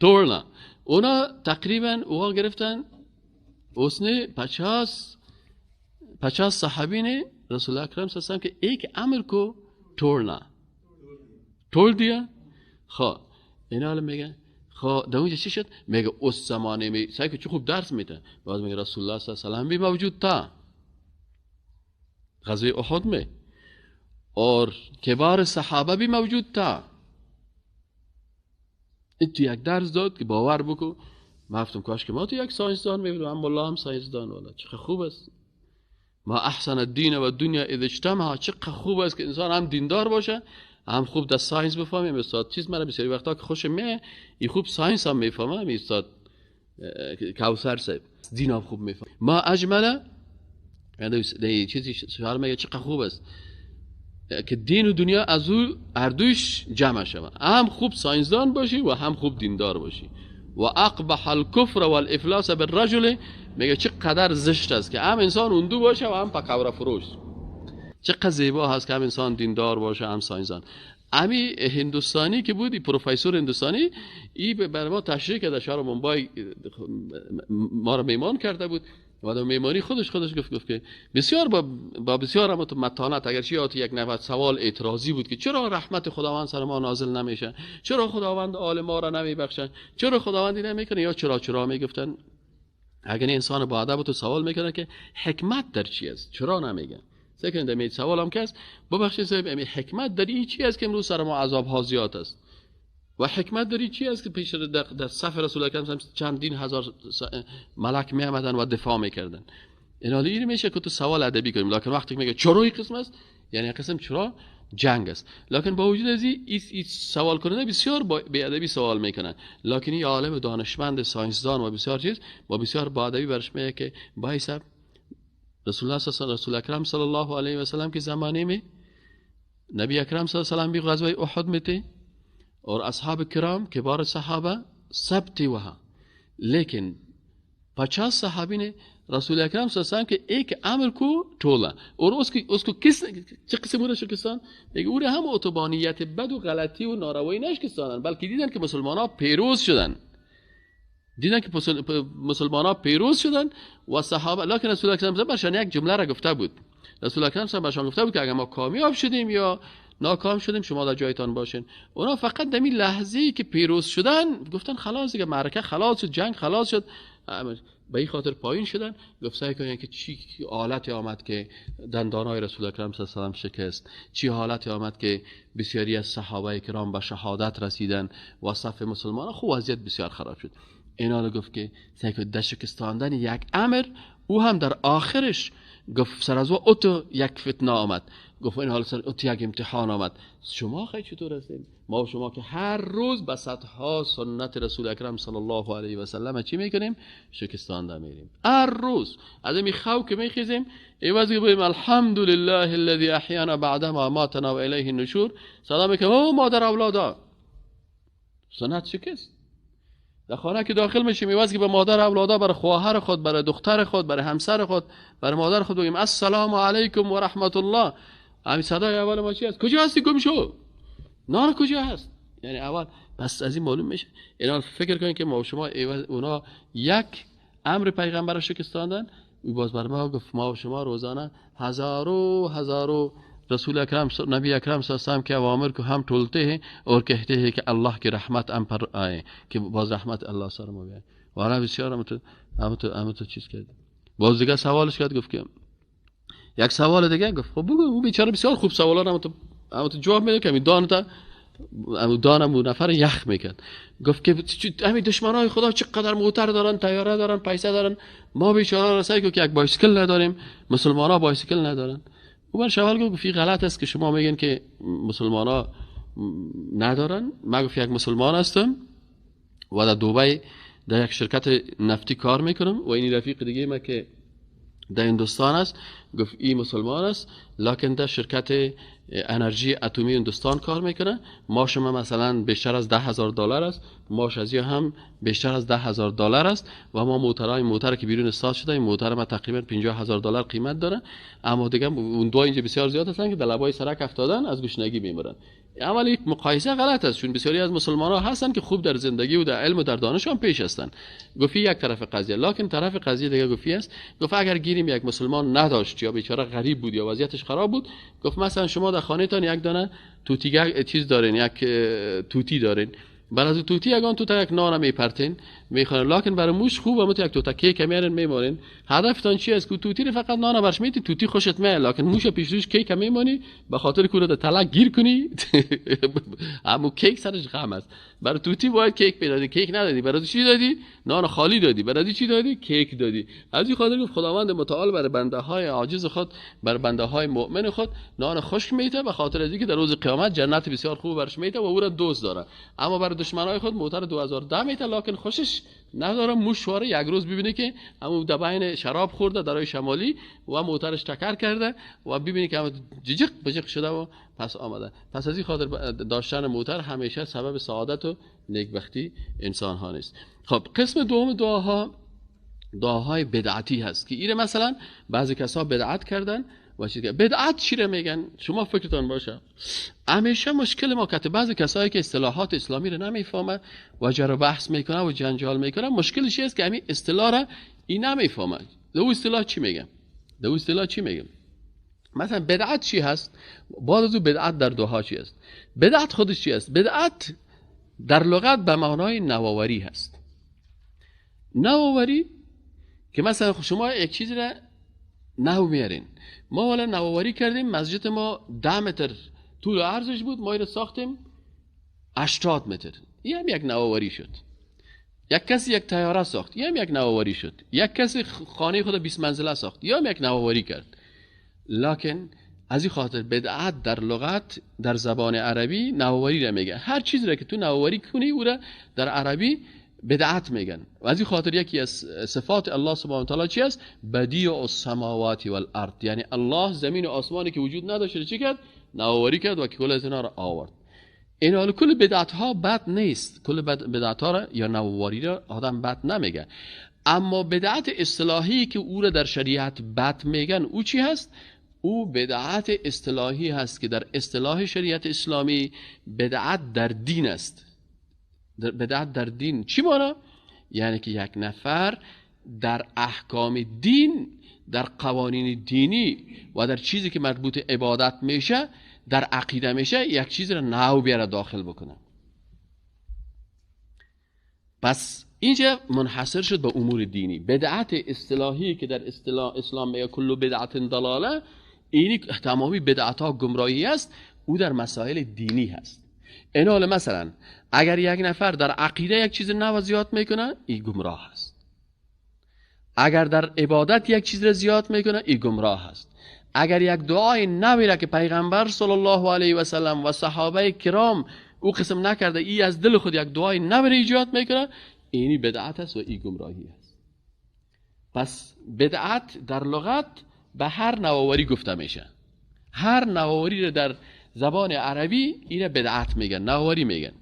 توڑنا، اونا تقریبا وہ گرفتن، اس نے 50 صحابی نے رسول اکرم صلی اللہ علیہ وسلم کے ایک امر کو توڑنا، توڑ دیا. خب اینا میگن خب در اونجا چی شد؟ میگه اس زمانه می سعی که چه خوب درس میده. باز میگه رسول الله صلی الله علیه و سلم بھی موجود تھا غزوه احد میں، اور کبار صحابه بھی موجود تھا. این تو یک درس داد که باور بکو. ما گفتم کاش که ما تو یک science دان میبودیم، اما الله هم science دان، والا چه خوب است. ما احسن الدین و دنیا اذا اجتمع. چه خوب است که انسان هم دیندار باشه هم خوب در science بفهمیم. استاد چیز مرا بسیاری وقتا که خوشم میاد، این خوب science هم میفهمم، استاد کوثر صاحب دین هم خوب میفهمم. ما اجمل یعنی چیزی شعر میگه چقدر خوب است که دین و دنیا از او هر دویش جمع شود، هم خوب science دان باشی و هم خوب دیندار باشی. و اقبح الکفر والافلاس بالرجل، میگه چقدر زشت است که هم انسان اندو باشه و هم پکوره فروش. چقدر زیبا هست که هم انسان دیندار باشه هم science دان. امی هندوستانی که بود، پروفسور هندوستانی، ای بر ما تشریح کرد، شهر مومبای ما رو میمان کرده بود. و در میمانی خودش گفت که بسیار با بسیار هم تو متانت، اگرچه یاد یک نفر سوال اعتراضی بود که چرا رحمت خداوند سر ما نازل نمیشه، چرا خداوند آل ما را نمیبخشه، چرا خداوند این نمیکنه، یا چرا میگفتن. اگر انسان با ادب تو سوال میکنه که حکمت در چی است، چرا نمیگه. سکن در سوال هم که است، ببخشید صاحب، حکمت در این چی است که امروز سر ما عذاب ها زیاد است، و حکمت در این چی است که پیش در صف رسول اکرم چندین هزار ملک می آمدن و دفاع میکردن. این حالی این میشه که تو سوال ادبی کنیم، لکن وقتی که میگه چرا این قسم است، یعنی قسم چرا جنگ است. لکن با وجود از این سوال کننده بسیار بی ادبی سوال میکنن، لکن این عالم دانشمند science دان و بسیار چیز با بسیار با ادبی برش میگه که بھائی صاحب، رسول الله صلی رسول اکرم صلی الله علیه و سلم کے زمانے میں نبی اکرم صلی اللہ علیہ وسلم بھی غزوہ احد میں تھے، اور اصحاب کرام کبار صحابہ سب تھے وہاں، لیکن 50 صحابی نے رسول اکرم صلی اللہ علیہ وسلم کے ایک امر کو تولا، اور اس کو کس چه قسم او را شکستان؟ میگه او را هم اتوبانیت بد و غلطی و ناروایی نشکستانن، بلکه دیدن که مسلمان ها پیروز شدن، دیدن که مسلمان ها پیروز شدن و صحابه. لکن رسول اکرم برشان یک جمله را گفته بود، رسول اکرم صلی برشان گفته بود که اگر ما کامیاب شدیم یا ناکام شدیم شما در جایتان باشین. اونا فقط در این لحظه‌ای که پیروز شدن گفتن خلاص دیگه، معرکه خلاص شد، جنگ خلاص شد، به این خاطر پایین شدن. گفت سعی کنین که چی حالتی آمد که دندانهای رسول اکرم صلی الله علیه و سلم شکست، چی حالتی آمد که بسیاری از صحابه کرام به شهادت رسیدن و صف مسلمان، خب وضعیت بسیار خراب شد. اینا گفت که در شکستاندن یک امر او هم در آخرش گفت سر از او اتو یک فتنه آمد، گفت این حال سر اتو یک امتحان آمد. شما خیلی چطور هستین؟ ما و شما که هر روز به صدها سنت رسول اکرم صلی الله علیه و سلم چی میکنیم؟ شکستانده میریم. هر روز از این خو که میخیزیم ایواز که بگیم الحمدلله الذی احیانا بعدما ماتنا و الیه النشور، سلام میکنیم او مادر اولادا. سنت شکست. در خانه که داخل میشیم ایواز که به مادر اولادا، برای خواهر خود، برای دختر خود، برای همسر خود، برای مادر خود بگیم السلام علیکم و رحمت الله، همین صدای اول ما چی است؟ کجا هستی؟ گم شو، نان کجا هست؟ یعنی اول پس از این معلوم میشه. اینا فکر کنین که ما و شما اونا یک امر پیغمبر شکستاندن، او باز بر ما گفت ما و شما روزانه هزارو هزارو رسول اکرم نبی اکرم صلی اللہ علیہ وسلم کے اوامر کو ہم ٹولتے ہیں اور کہتے ہیں کہ اللہ کی رحمت ہم پر آئے، که باز رحمت الله سر ما بیاید. والا بسیار هم تو چیز کرد. باز دیگه سوالش کرد، گفت که یک سوال دیگه گفت خب بگو. او بیچاره بسیار خوب سوالا رو هم تو جواب میده که همین دانتا دانم و نفر یخ میکرد. گفت که همین دشمنای خدا چقدر موتر دارن، طیاره دارن، پیسه دارن، ما بیچاره رسای که یک بایسکل نداریم، مسلمانا بایسکل ندارن. او بر شوال گفت این غلط است که شما میگین که مسلمانا ندارن. من گفت یک مسلمان هستم و در دبی در یک شرکت نفتی کار میکنم و این رفیق دیگه ما که در هندوستان است، گفت این مسلمان است لکن در شرکت انرژی اتمی هندوستان کار میکنه، ماش ما مثلا بیشتر از $10,000 است، ماش از هم بیشتر از $10,000 است و ما موترهای موتر که بیرون استاد شده، این موتر ما تقریبا $50,000 قیمت داره. اما دیگه اون دو اینجا بسیار زیاد هستن که در لبای سرک افتادن از گشنگی میمرن. اول یک مقایسه غلط است، چون بسیاری از مسلمان ها هستن که خوب در زندگی و در علم و در دانش هم پیش هستن. گفت یک طرف قضیه، لکن طرف قضیه دیگه گفت است، گفت اگر گیریم یک مسلمان نداشت یا بیچاره غریب بود یا وضعیتش خراب بود، گفت مثلا شما در خانه‌تان یک دانه توتی چیز دارین، یک توتی دارین، برای از توتی یگان تو یک نان میپرتین میخورن، لکن برای موش خوب هم یک توتا کیک میارن میمانین. هدفتان چی است؟ که توتی رو فقط نان برش میتی، توتی خوشت میاد، لکن موش پیش روش کیک میمانی به خاطر که رو تلک گیر کنی. اما کیک سرش غم است. برای توتی باید کیک بدادی، کیک ندادی، برای چی دادی؟ نان خالی دادی. برای چی دادی؟ کیک دادی. از این خاطر گفت خداوند متعال برای بنده های عاجز خود، برای بنده های مؤمن خود نان خشک میته، به خاطر از اینکه در روز قیامت جنت بسیار خوب برش میته و او را دوست داره. اما برای دشمنای خود موتر 2010 میته، لکن خوشش نداره. موشواره یک روز ببینه که همون دبین شراب خورده درای شمالی و موترش تکر کرده و ببینه که جیجق بجق شده و پس آمده. پس از این خاطر داشتن موتر همیشه سبب سعادت و نیکبختی انسان ها نیست. خب قسم دوم دعاها دعاهای بدعتی هست که ایره مثلا بعضی کسا بدعت کردن و چیز. بدعت چی رو میگن؟ شما فکرتان باشه همیشه مشکل ما که بعضی کسایی که اصطلاحات اسلامی رو نمیفهمه و جر و بحث میکنه و جنجال میکنه، مشکلش است که همین اصطلاح رو این نمیفهمه. دو اصطلاح چی میگم؟ دو اصطلاح چی میگم؟ مثلا بدعت چی هست؟ بعد از بدعت در دعا چی است؟ بدعت خودش چی است؟ بدعت در لغت به معنای نوآوری هست. نوآوری که مثلا شما یک چیز را نو میارین. ما والا نوآوری کردیم، مسجد ما 10 متر طول عرضش بود، ما اینو ساختیم 80 متر. این هم یک نوآوری شد. یک کسی یک طیاره ساخت، این هم یک نوآوری شد. یک کسی خانه خود 20 منزله ساخت، این هم یک نوآوری کرد. لکن از این خاطر بدعت در لغت در زبان عربی نوآوری را میگن. هر چیزی را که تو نوآوری کنی او را در عربی بدعت میگن. و از این خاطر یکی از صفات الله سبحانه و تعالی چی است؟ بدیع السماوات والارض، یعنی الله زمین و آسمانی که وجود نداشت چی کرد؟ نوآوری کرد و کل از اینا را آورد. این حال کل بدعت ها بد نیست، کل بدعت ها را یا نوآوری را آدم بد نمیگه. اما بدعت اصطلاحی که او را در شریعت بد میگن او چی هست؟ او بدعت اصطلاحی هست که در اصطلاح شریعت اسلامی بدعت در دین است. بدعت در دین چی مانا؟ یعنی که یک نفر در احکام دین، در قوانین دینی و در چیزی که مربوط عبادت میشه، در عقیده میشه، یک چیز را نو بیاره داخل بکنه. پس اینجا منحصر شد به امور دینی. بدعت اصطلاحی که در اصطلاح اسلام میگه کل بدعت ضلاله، اینی تمامی بدعت ها گمراهی است، او در مسائل دینی هست. این حال مثلا اگر یک نفر در عقیده یک چیز نو زیاد میکنه، ای گمراه است. اگر در عبادت یک چیز را زیاد میکنه، ای گمراه است. اگر یک دعای نوی را که پیغمبر صلی الله علیه و سلم و صحابه کرام او قسم نکرده، ای از دل خود یک دعای نوی را ایجاد میکنه، اینی بدعت است و ای گمراهی است. پس بدعت در لغت به هر نوآوری گفته میشه. هر نوآوری را در زبان عربی اینه بدعت میگن، نوآوری میگن.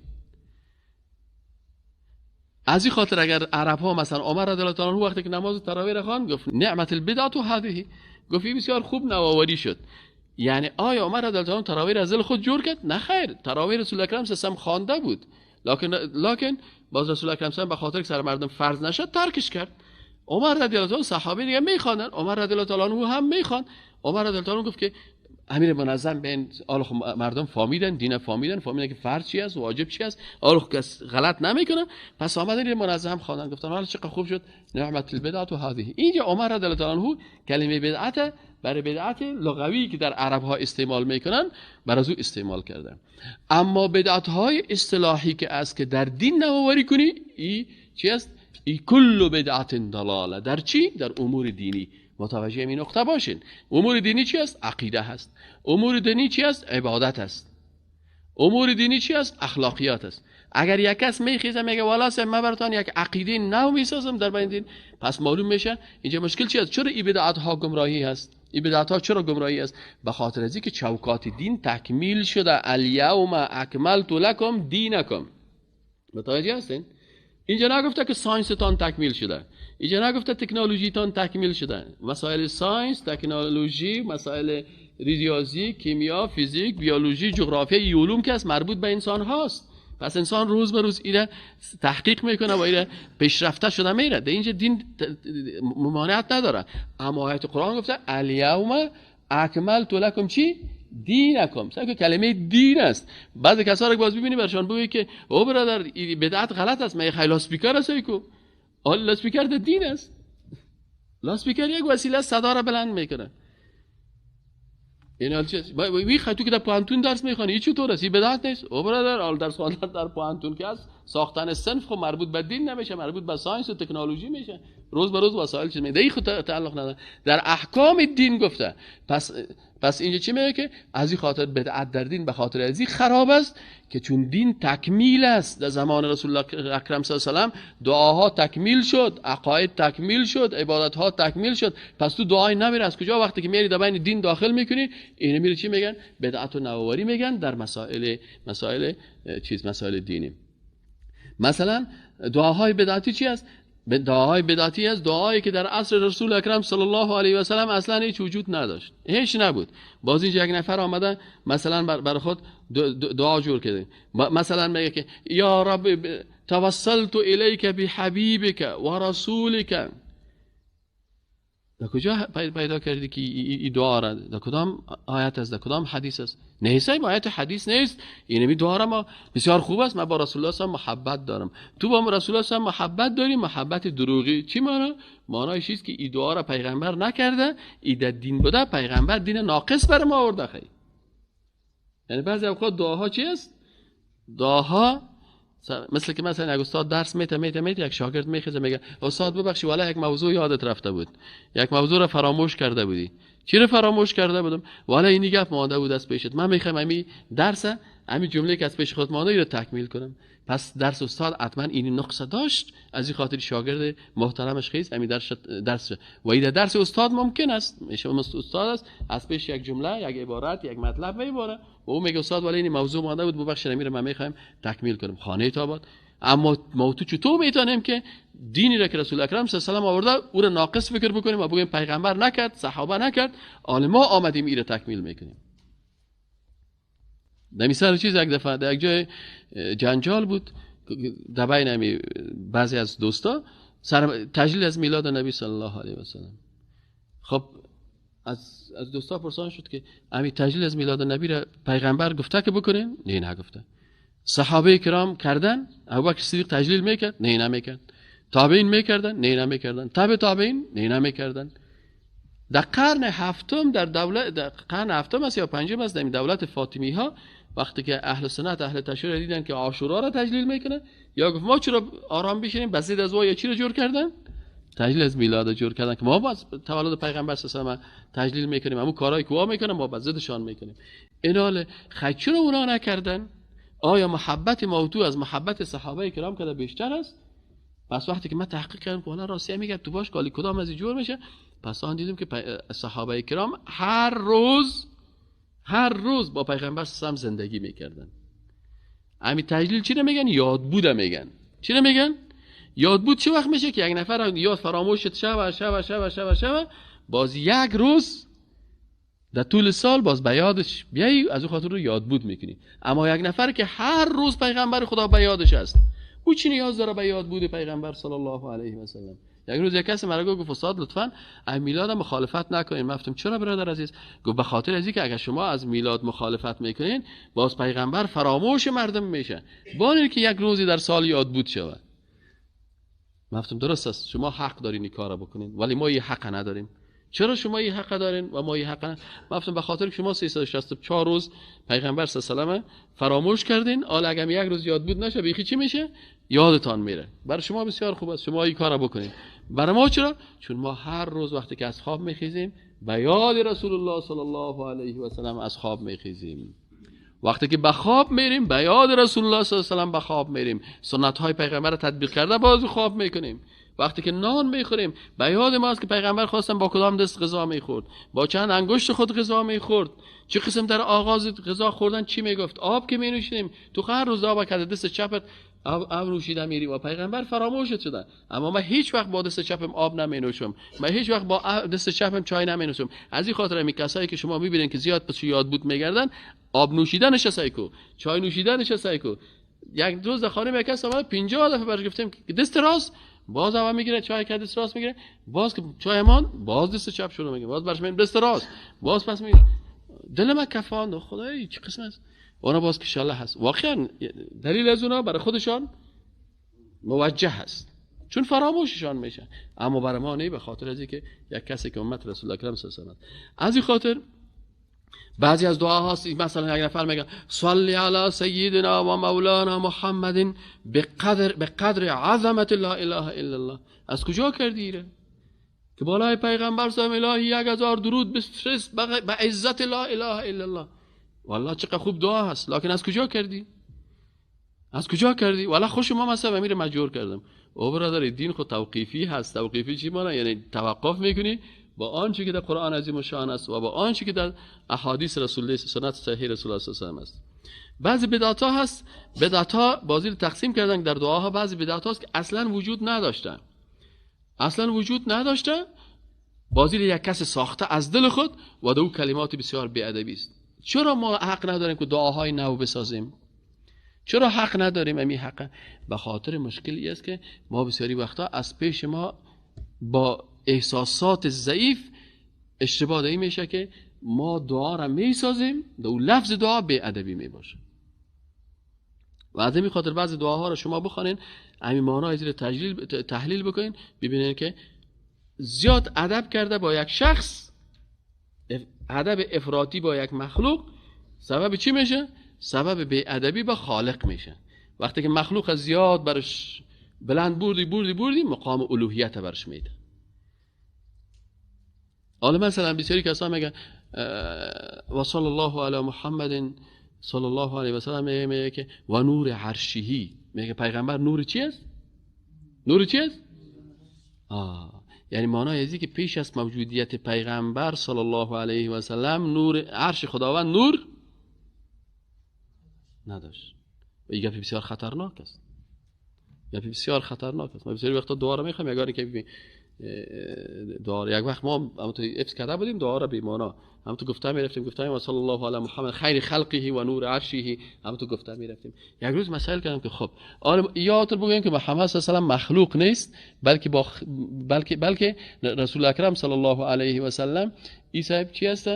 از این خاطر اگر عرب ها مثلا عمر رضی الله تعالی عنه وقتی که نماز تراویح را خواند گفت نعمت البدعت هذه، گفت این بسیار خوب نوآوری شد. یعنی آیا عمر رضی الله عنه تراویح از دل خود جور کرد؟ نه خیر، تراویح رسول اکرم صلی الله علیه و خوانده بود، لکن باز رسول اکرم صلی به خاطر که سر مردم فرض نشد ترکش کرد. عمر رضی الله عنه صحابه دیگه میخواندن، عمر رضی الله تعالی عنه هم میخواند. عمر رضی الله عنه گفت که امیر منظم بین آل مردم فهمیدن، دین فهمیدن که فرض چی است، واجب چی است، آل کس غلط نمیکنه. پس آمدن این منظم خواندن، گفتن حالا چقدر خوب شد، نعمت البدعت هذه. اینجا عمر رضی الله عنه کلمه بدعت برای بدعت لغوی که در عرب ها استعمال میکنن بر از او استعمال کردن. اما بدعت های اصطلاحی که است که در دین نوآوری کنی، ای چی است؟ ای کل بدعت ضلاله. در چی؟ در امور دینی. متوجه این نقطه باشین. امور دینی چی است؟ عقیده هست. امور دینی چی است؟ عبادت است. امور دینی چی است؟ اخلاقیات است. اگر یک کس میخیزه میگه والا من براتون یک عقیده نو میسازم در بین دین، پس معلوم میشه اینجا مشکل چی است؟ چرا این بدعت ها گمراهی هست؟ این بدعت ها چرا گمراهی است؟ به خاطر از اینکه چوکات دین تکمیل شده. الیوم اکملت لکم دینکم. متوجه هستین؟ اینجا نگفته که science تان تکمیل شده، اینجا نگفته تکنولوژی تان تکمیل شده. مسائل science، تکنولوژی، مسائل ریاضی، کیمیا، فیزیک، بیولوژی، جغرافیا، علوم که است مربوط به انسان هاست. پس انسان روز به روز ایره تحقیق میکنه و ایره پیشرفته شده میره. در اینجا دین ممانعت نداره. اما آیت قرآن گفته الیوم اکملت لکم چی؟ دینکم. سعی که کلمه دین است. بعضی کسا رو باز ببینی برشان بگی که او برادر بدعت غلط است، من خیلی لاسپیکر است، کو آل لاسپیکر در دین است. لاسپیکر یک وسیله صدا را بلند میکنه. این حال چیز وی خطو که در پوهنتون درس میخوانی چطور است؟ این بدعت نیست؟ او برادر آل درس خواندن در پوهنتون که است ساختن صنف خب مربوط به دین نمیشه، مربوط به science و تکنولوژی میشه. روز به روز وسایل چیز میده، خود تعلق نداره. در احکام دین گفته. پس اینجا چی میگه که از این خاطر بدعت در دین به خاطر از این خراب است که چون دین تکمیل است. در زمان رسول الله اکرم صلی الله علیه و سلم دعاها تکمیل شد، عقاید تکمیل شد، عبادتها تکمیل شد. پس تو دعای نمیره از کجا وقتی که میری در بین دین داخل میکنی؟ اینو میره چی میگن؟ بدعت و نوآوری میگن در مسائل چیز، مسائل دینی. مثلا دعاهای بدعتی چی است؟ دعاهای بدعتی است دعایی که در عصر رسول اکرم صلی الله علیه و سلم اصلا هیچ وجود نداشت، هیچ نبود. باز اینجا یک نفر آمده مثلا بر خود دعا جور کرده، مثلا میگه که یا رب توسلت الیک بحبیبک و رسولک. در کجا پیدا کردی که این دعا را؟ در کدام آیت است؟ در کدام حدیث است؟ نیست، آیت حدیث نیست. اینمی دعا را ما بسیار خوب است، من با رسول الله صلی محبت دارم، تو با رسول الله صلی محبت داری، محبت دروغی. چی معنا؟ معنایش است که این دعا را پیغمبر نکرده، این در دین بوده، پیغمبر دین ناقص بر ما آورده. خیلی یعنی بعضی اوقات دعاها چی است؟ دعاها مثل که مثلا یک استاد درس میته یک شاگرد میخیزه میگه استاد ببخشید والا یک موضوع یادت رفته بود، یک موضوع را فراموش کرده بودی. چی را فراموش کرده بودم؟ والا این گپ مانده بود از پیشت، من میخوام همین درس، همین جمله که از پیش خود مانده رو تکمیل کنم. پس درس استاد حتما این نقص داشت، از این خاطر شاگرد محترمش خیز همین درس و این درس استاد ممکن است میشه استاد است از پیش یک جمله، یک عبارت، یک مطلب میباره و او میگه استاد ولی این موضوع مانده بود ببخشید میره من میخوایم تکمیل کنم. خانه تاباد. اما ما تو چطور میتونیم که دینی را که رسول اکرم صلی الله علیه و آورده او را ناقص فکر بکنیم و بگیم پیغمبر نکرد، صحابه نکرد، آل ما آمدیم این را تکمیل میکنیم؟ در مثال چیز یک دفعه در یک جای جنجال بود در بین بعضی از دوستا سر تجلیل از میلاد نبی صلی الله علیه و سلم. خب از دوستا پرسان شد که امی تجلیل از میلاد نبی را پیغمبر گفته که بکنین؟ نه نگفته. صحابه کرام کردن؟ ابوبکر صدیق تجلیل میکرد؟ نه نمیکرد. تابعین میکردن؟ نه نمیکردن. تابع تابعین؟ نه نمیکردن. در قرن هفتم در دولت، در قرن هفتم است یا پنجم است، در دولت فاطمی ها وقتی که اهل سنت اهل تشیع دیدن که عاشورا را تجلیل میکنه، یا گفت ما چرا آرام بشینیم، بسید از وا یا چی رو جور کردن؟ تجلیل از میلاد جور کردن که ما باز تولد پیغمبر صلی الله علیه و تجلیل میکنیم، همون کارهایی که وا میکنن ما بزدشان میکنیم. اینال خیر چرا اونا نکردن؟ آیا محبت ما تو از محبت صحابه کرام کده بیشتر است؟ پس وقتی که من تحقیق کردم که والا راستی میگه تو باش کالی کدام از جور میشه، پس آن دیدم که صحابه کرام هر روز با پیغمبر صلی الله علیه و زندگی میکردن. همین تجلیل چی میگن؟ یاد بوده میگن. چی میگن؟ یاد بود. چه وقت میشه که یک نفر یاد فراموش شوه شوه شوه شوه شوه، باز یک روز در طول سال باز به یادش بیایی، از او خاطر رو یاد بود میکنی. اما یک نفر که هر روز پیغمبر خدا به یادش است، او چی نیاز داره به یاد بود پیغمبر صلی الله علیه و سلم؟ یک روز یک کسی مرا گفت استاد لطفاً از میلاد مخالفت نکنین. من گفتم چرا برادر عزیز؟ گفت به خاطر از اینکه اگر شما از میلاد مخالفت میکنین باز پیغمبر فراموش مردم میشه، با اینکه یک روزی در سال یاد بود شود. من گفتم درست است، شما حق دارین این کارا بکنین، ولی ما این حق نداریم. چرا شما این حق دارین و ما این حق نداریم؟ من گفتم به خاطر که شما 364 روز پیغمبر صلی الله علیه و فراموش کردین، حالا اگر یک روز یاد بود نشه بیخی چی میشه؟ یادتان میره. برای شما بسیار خوب است شما این کارا بکنین. برای ما چرا؟ چون ما هر روز وقتی که از خواب میخیزیم به یاد رسول الله صلی الله علیه و سلم از خواب میخیزیم. وقتی که به خواب میریم به یاد رسول الله صلی الله علیه و سلم به خواب میریم. سنت های پیغمبر را تطبیق کرده باز خواب میکنیم. وقتی که نان میخوریم به یاد ما است که پیغمبر خواستن با کدام دست غذا میخورد، با چند انگشت خود غذا میخورد، چه قسم در آغاز غذا خوردن چی میگفت، آب که مینوشیدیم تو هر روز آب که دست چپت آب نوشیده میری و پیغمبر فراموشت شده. اما من هیچ وقت با دست چپم آب نمینوشم، من هیچ وقت با دست چپم چای نمینوشم. از این خاطر می کسایی که شما میبینین که زیاد پس یاد بود میگردن، آب نوشیدنش سعی کو، چای نوشیدنش سعی کو. یک روز در خانه یک کس آمد 50 دفعه برش گفتیم که دست راست، باز اول میگیره چای که دست راست میگیره، باز که چای مان باز دست چپ شروع میگه، باز برش میگیم دست راست، باز پس میگه. دل من کفان خدای چه قسم است. اونا باز که شاله هست. واقعا دلیل از اونا برای خودشان موجه هست چون فراموششان میشه، اما برای ما نه، به خاطر از اینکه یک کسی که امت رسول اکرم صلی الله علیه و از این خاطر بعضی از دعاها هست، مثلا یک نفر میگه صلی علی سیدنا و مولانا محمد به قدر عظمت لا اله الا الله. از کجا کردی ره؟ که بالای پیغمبر صلی الله علیه 1000 درود بفرست به عزت لا اله الا الله. والله چقدر خوب دعا هست، لکن از کجا کردی؟ از کجا کردی؟ والله خوش ما مثلا امیر مجبور کردم. او برادر دین خود توقیفی هست. توقیفی چی معنی؟ یعنی توقف میکنی با آنچه که در قرآن عظیم الشان است و با آنچه که در احادیث رسول الله سنت صحیح رسول الله صلی الله علیه و است. بعضی بدعت ها هست، بدعت ها بازی رو تقسیم کردن در دعاها. بعضی بدعت هاست که اصلا وجود نداشته، اصلا وجود نداشته، بازی رو یک کس ساخته از دل خود و دو کلمات بسیار بی‌ادبی است. چرا ما حق نداریم که دعاهای نو بسازیم؟ چرا حق نداریم؟ امی حق به خاطر مشکلی است که ما بسیاری وقتا از پیش ما با احساسات ضعیف اشتباه این میشه که ما دعا را میسازیم، دو لفظ دعا بی ادبی میباشه. و از این خاطر بعضی دعاها را شما بخوانین، همین معنای زیر تحلیل بکنین، ببینین که زیاد ادب کرده با یک شخص، ادب افراطی با یک مخلوق سبب چی میشه؟ سبب بی ادبی با خالق میشه. وقتی که مخلوق زیاد برش بلند بردی بردی بردی، مقام الوهیت برش میده. حالا مثلا بسیاری کسا میگن و صلی الله علی محمد صلی الله علیه و سلم، میگه که و نور عرشهی، میگه پیغمبر نور چی است؟ نور چی است؟ یعنی معنای ازی که پیش از موجودیت پیغمبر صلی الله علیه و سلم نور عرش خداوند نور نداشت. و این گپی بسیار خطرناک است. گپی بسیار خطرناک است. ما بسیاری وقتا دعا رو میخوایم، یگانی که دعا یک وقت ما هم تو حفظ کرده بودیم دعا را بی معنا، هم تو گفته میرفتیم، گفتیم و صلی الله علی محمد خیر خلقه و نور عرشه، هم تو گفته میرفتیم. یک روز مسائل کردم که خب یادتون بگم که محمد صلی الله علیه و مخلوق نیست، بلکه با بلکه بلکه رسول اکرم صلی الله علیه و سلم ای صاحب چی هست؟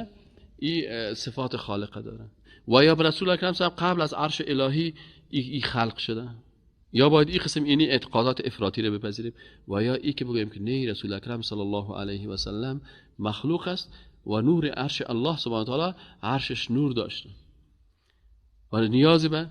ای صفات خالقه داره. و یا رسول اکرم صلی قبل از عرش الهی ای خلق شده. یا باید این قسم اینی اعتقادات افراطی رو بپذیریم و یا ای که بگوییم که نه، رسول اکرم صلی الله علیه و سلم مخلوق است و نور عرش الله سبحانه و تعالی عرشش نور داشته. و نیازی به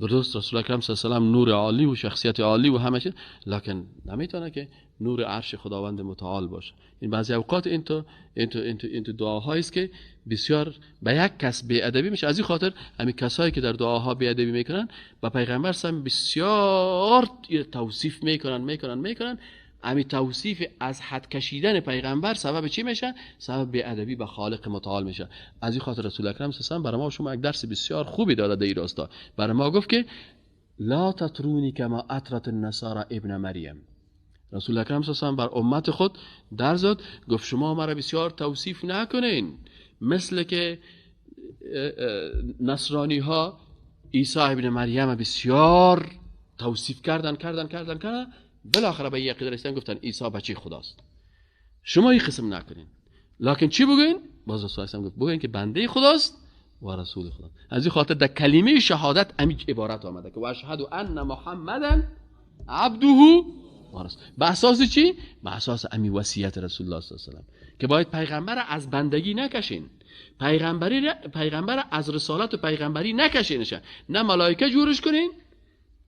درست رسول اکرم صلی الله علیه و سلم نور عالی و شخصیت عالی و همه چیز، لکن نمیتونه که نور عرش خداوند متعال باشه. این بعضی اوقات این تو این تو این تو این تو دعاهایی است که بسیار به یک کس بی ادبی میشه. از این خاطر همین کسایی که در دعاها بی ادبی میکنن با پیغمبر سم بسیار توصیف میکنن. همین توصیف از حد کشیدن پیغمبر سبب چی میشه؟ سبب بی ادبی به خالق متعال میشه. از این خاطر رسول اکرم صلی الله علیه و برای ما شما یک درس بسیار خوبی داده در این راستا. برای ما گفت که لا تطرونی کما اطرت النصارى ابن مریم. رسول اکرم صلی الله علیه و بر امت خود درس داد، گفت شما مرا بسیار توصیف نکنین مثل که نصرانی ها عیسی ابن مریم بسیار توصیف کردن کردن کردن کردن، بالاخره به یه عقیده رسیدن، گفتن عیسی بچه خداست. شما این قسم نکنین، لکن چی بگوین؟ باز رسول الله گفت بگوین که بنده خداست و رسول خدا. از این خاطر در کلمه شهادت همین عبارت آمده که و اشهد ان محمدا عبده و رسوله. به اساس چی؟ به اساس امی وصیت رسول الله صلی الله علیه و سلم که باید پیغمبر از بندگی نکشین، پیغمبر از رسالت و پیغمبری نکشینش، نه ملائکه جورش کنین،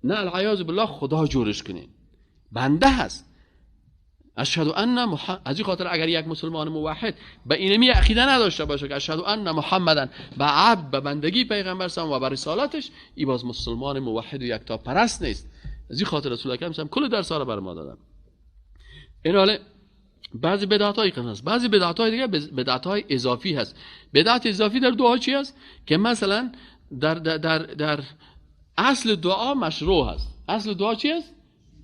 نه العیاذ بالله خدا جورش کنین. بنده هست. اشهد ان محمد. از این خاطر اگر یک مسلمان موحد به اینمی عقیده نداشته باشه که اشهد ان محمدن به عبد، به بندگی پیغمبر سلام و به رسالتش، ای باز مسلمان موحد و یکتا پرست نیست. از این خاطر رسول اکرم سلام کل درس ها را بر ما دادن. این حاله بعضی بدعت های قسم هست، بعضی بدعت های دیگه بدعت های اضافی هست. بدعت اضافی در دعا چی هست؟ که مثلا در در در اصل دعا مشروع هست. اصل دعا چی هست؟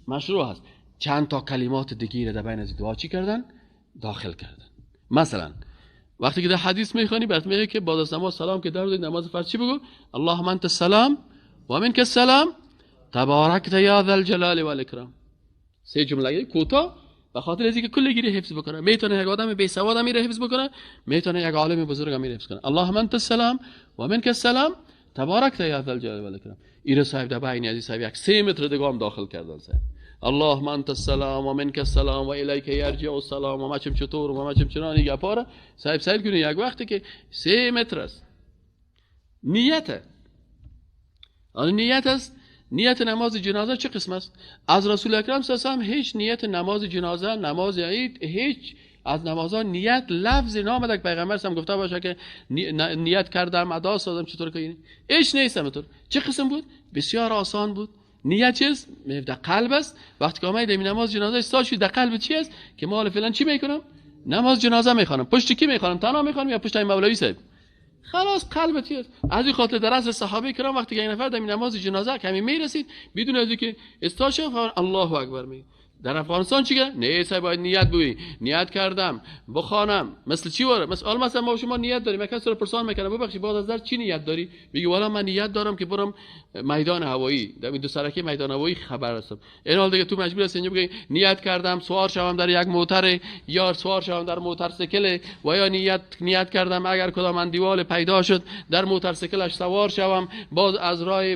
مشروع هست. چند تا کلمات دیگه را در بین از دعا چی کردن؟ داخل کردن. مثلا وقتی که در حدیث میخوانی برات میگه که بعد از نماز سلام که در نماز فرض چی بگو؟ اللهم انت السلام و منک السلام تبارکت یا ذا الجلال والاکرام. سه جمله کوتاه به خاطر از اینکه کل گیری حفظ بکنه. میتونه یک آدم بی سواد هم حفظ بکنه، میتونه یک عالم بزرگ هم حفظ کنه. اللهم انت السلام و منک السلام تبارکت یا ذا الجلال والاکرام. ایره صاحب در بین از صاحب یک 3 متر دیگه هم داخل کردن صاحب. اللهم انت السلام و منک السلام و الیک یرجع السلام و ما چم چطور و ما چم چنان گپاره صاحب سیل کنی یک وقتی که 3 متر است. نیت، آن نیت است. نیت نماز جنازه چه قسم است؟ از رسول اکرم صلی الله علیه و سلم هیچ نیت نماز جنازه، نماز عید، هیچ از نمازها نیت لفظ نامده که پیغمبر هم گفته باشه که نیت کردم ادا سازم چطور که اینه هیچ نیست. همطور چه قسم بود؟ بسیار آسان بود. نیت چیست؟ در قلب است. وقتی که آمدید نماز جنازه استاد شد در قلب چی است؟ که ما حالا فعلا چی میکنم؟ نماز جنازه میخوانم. پشت کی میخوانم؟ تنها میخوانم یا پشت مولوی صاحب؟ خلاص قلب چی است؟ از این خاطر در اصل صحابه کرام وقتی که این نفر در نماز جنازه کمی میرسید بدون از اینکه استاد شد الله اکبر می. در افغانستان چی گه؟ نه صاحب باید نیت بوی، نیت کردم بخوانم. مثل چی واره؟ مثلا ما شما نیت داریم، یک کس رو پرسان میکنه ببخشید بعد از در چی نیت داری؟ میگه والا من نیت دارم که برم میدان هوایی، در این دو سرکی میدان هوایی خبر هستم. این حال دیگه تو مجبور هستی اینجا بگی نیت کردم سوار شوم در یک موتر یا سوار شوم در موتورسیکل و یا نیت کردم اگر کدام اندیوال پیدا شد در موتورسیکلش سوار شوم، باز از راه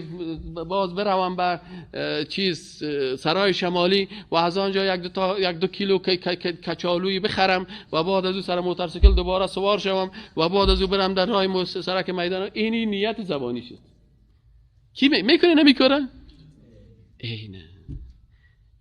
باز بروم به چیز سرای شمالی و از آنجا یک دو کیلو کچالویی بخرم و بعد از او سر موتورسیکل دوباره سوار شوم و بعد از او برم در راه سرک میدان. اینی نیت زبانی شد. کی میکنه نمیکنه؟ اینه.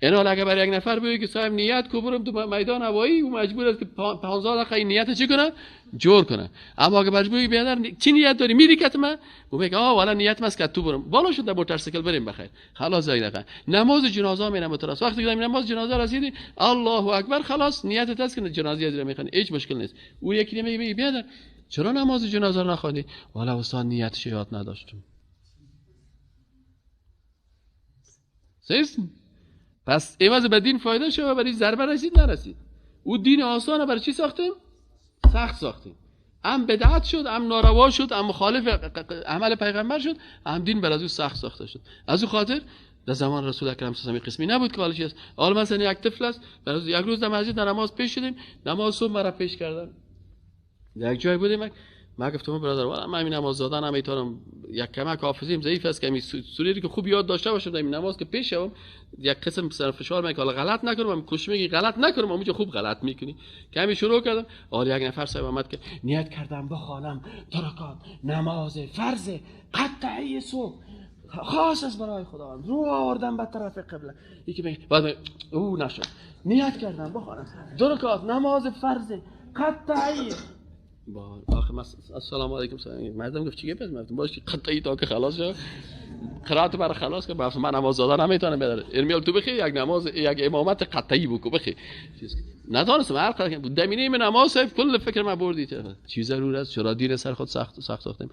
این حال اگر برای یک نفر بگه که صاحب نیت کو برم تو میدان هوایی، او مجبور است که 15 دقیقه نیت چی کنه؟ جور کنه. اما اگر برش بگی بیادر چی نیت داری؟ میری کتمه؟ او میگه آه والا نیت ماست که تو برم بالا شد در موتورسیکل بریم بخیر. خلاص یک دقیقه نماز جنازه میرم متراس. وقتی که نماز جنازه رسیدی الله اکبر، خلاص نیتت است که جنازه از میخوانی، هیچ مشکل نیست. او یکی میگه بیادر چرا نماز جنازه رو نخوندی؟ والا استاد نیتش یاد نداشتم. سیست؟ پس عوض به دین فایده شد و برای ضربه رسید نرسید. او دین آسانه برای چی ساختیم؟ سخت ساختیم. هم بدعت شد، هم ناروا شد، هم مخالف عمل پیغمبر شد، هم دین بر از او سخت ساخته شد. از او خاطر در زمان رسول اکرم صلی الله علیه و قسمی نبود که حالا چی است. حالا مثلا یک طفل است، برای یک روز در مسجد در نماز پیش شدیم، نماز صبح مرا پیش کردن. در یک جای بودیم، من گفتم برادر والا من نماز دادن نمیتونم، یک کمک حافظیم ضعیف است که می سوره که خوب یاد داشته باشم در این نماز که پیش شوم یک قسم سر فشار میکنه غلط نکنم، من کوشش میگی غلط نکنم، اونجا خوب غلط میکنی. کمی شروع کردم، آره یک نفر صاحب آمد که نیت کردم بخوانم دو رکعت نماز فرض قطعی صبح خاص است برای خداوند، رو آوردم به طرف قبله. یکی میگه بعد او نشد، نیت کردم بخوانم دو رکعت نماز فرض قطعی. با آخه السلام علیکم سلام. مردم گفت چی گفت؟ مردم باش قطعی تا که خلاص شد قرائت برای خلاص که من نماز دادن نمیتونم بداره. ارمیال تو بخی یک نماز یک امامت قطعی بکو بخی. ندانستم هر قدر دمینه من نماز صاحب کل فکر من بردی چی ضرور است؟ چرا دین سر خود سخت سخت ساختیم؟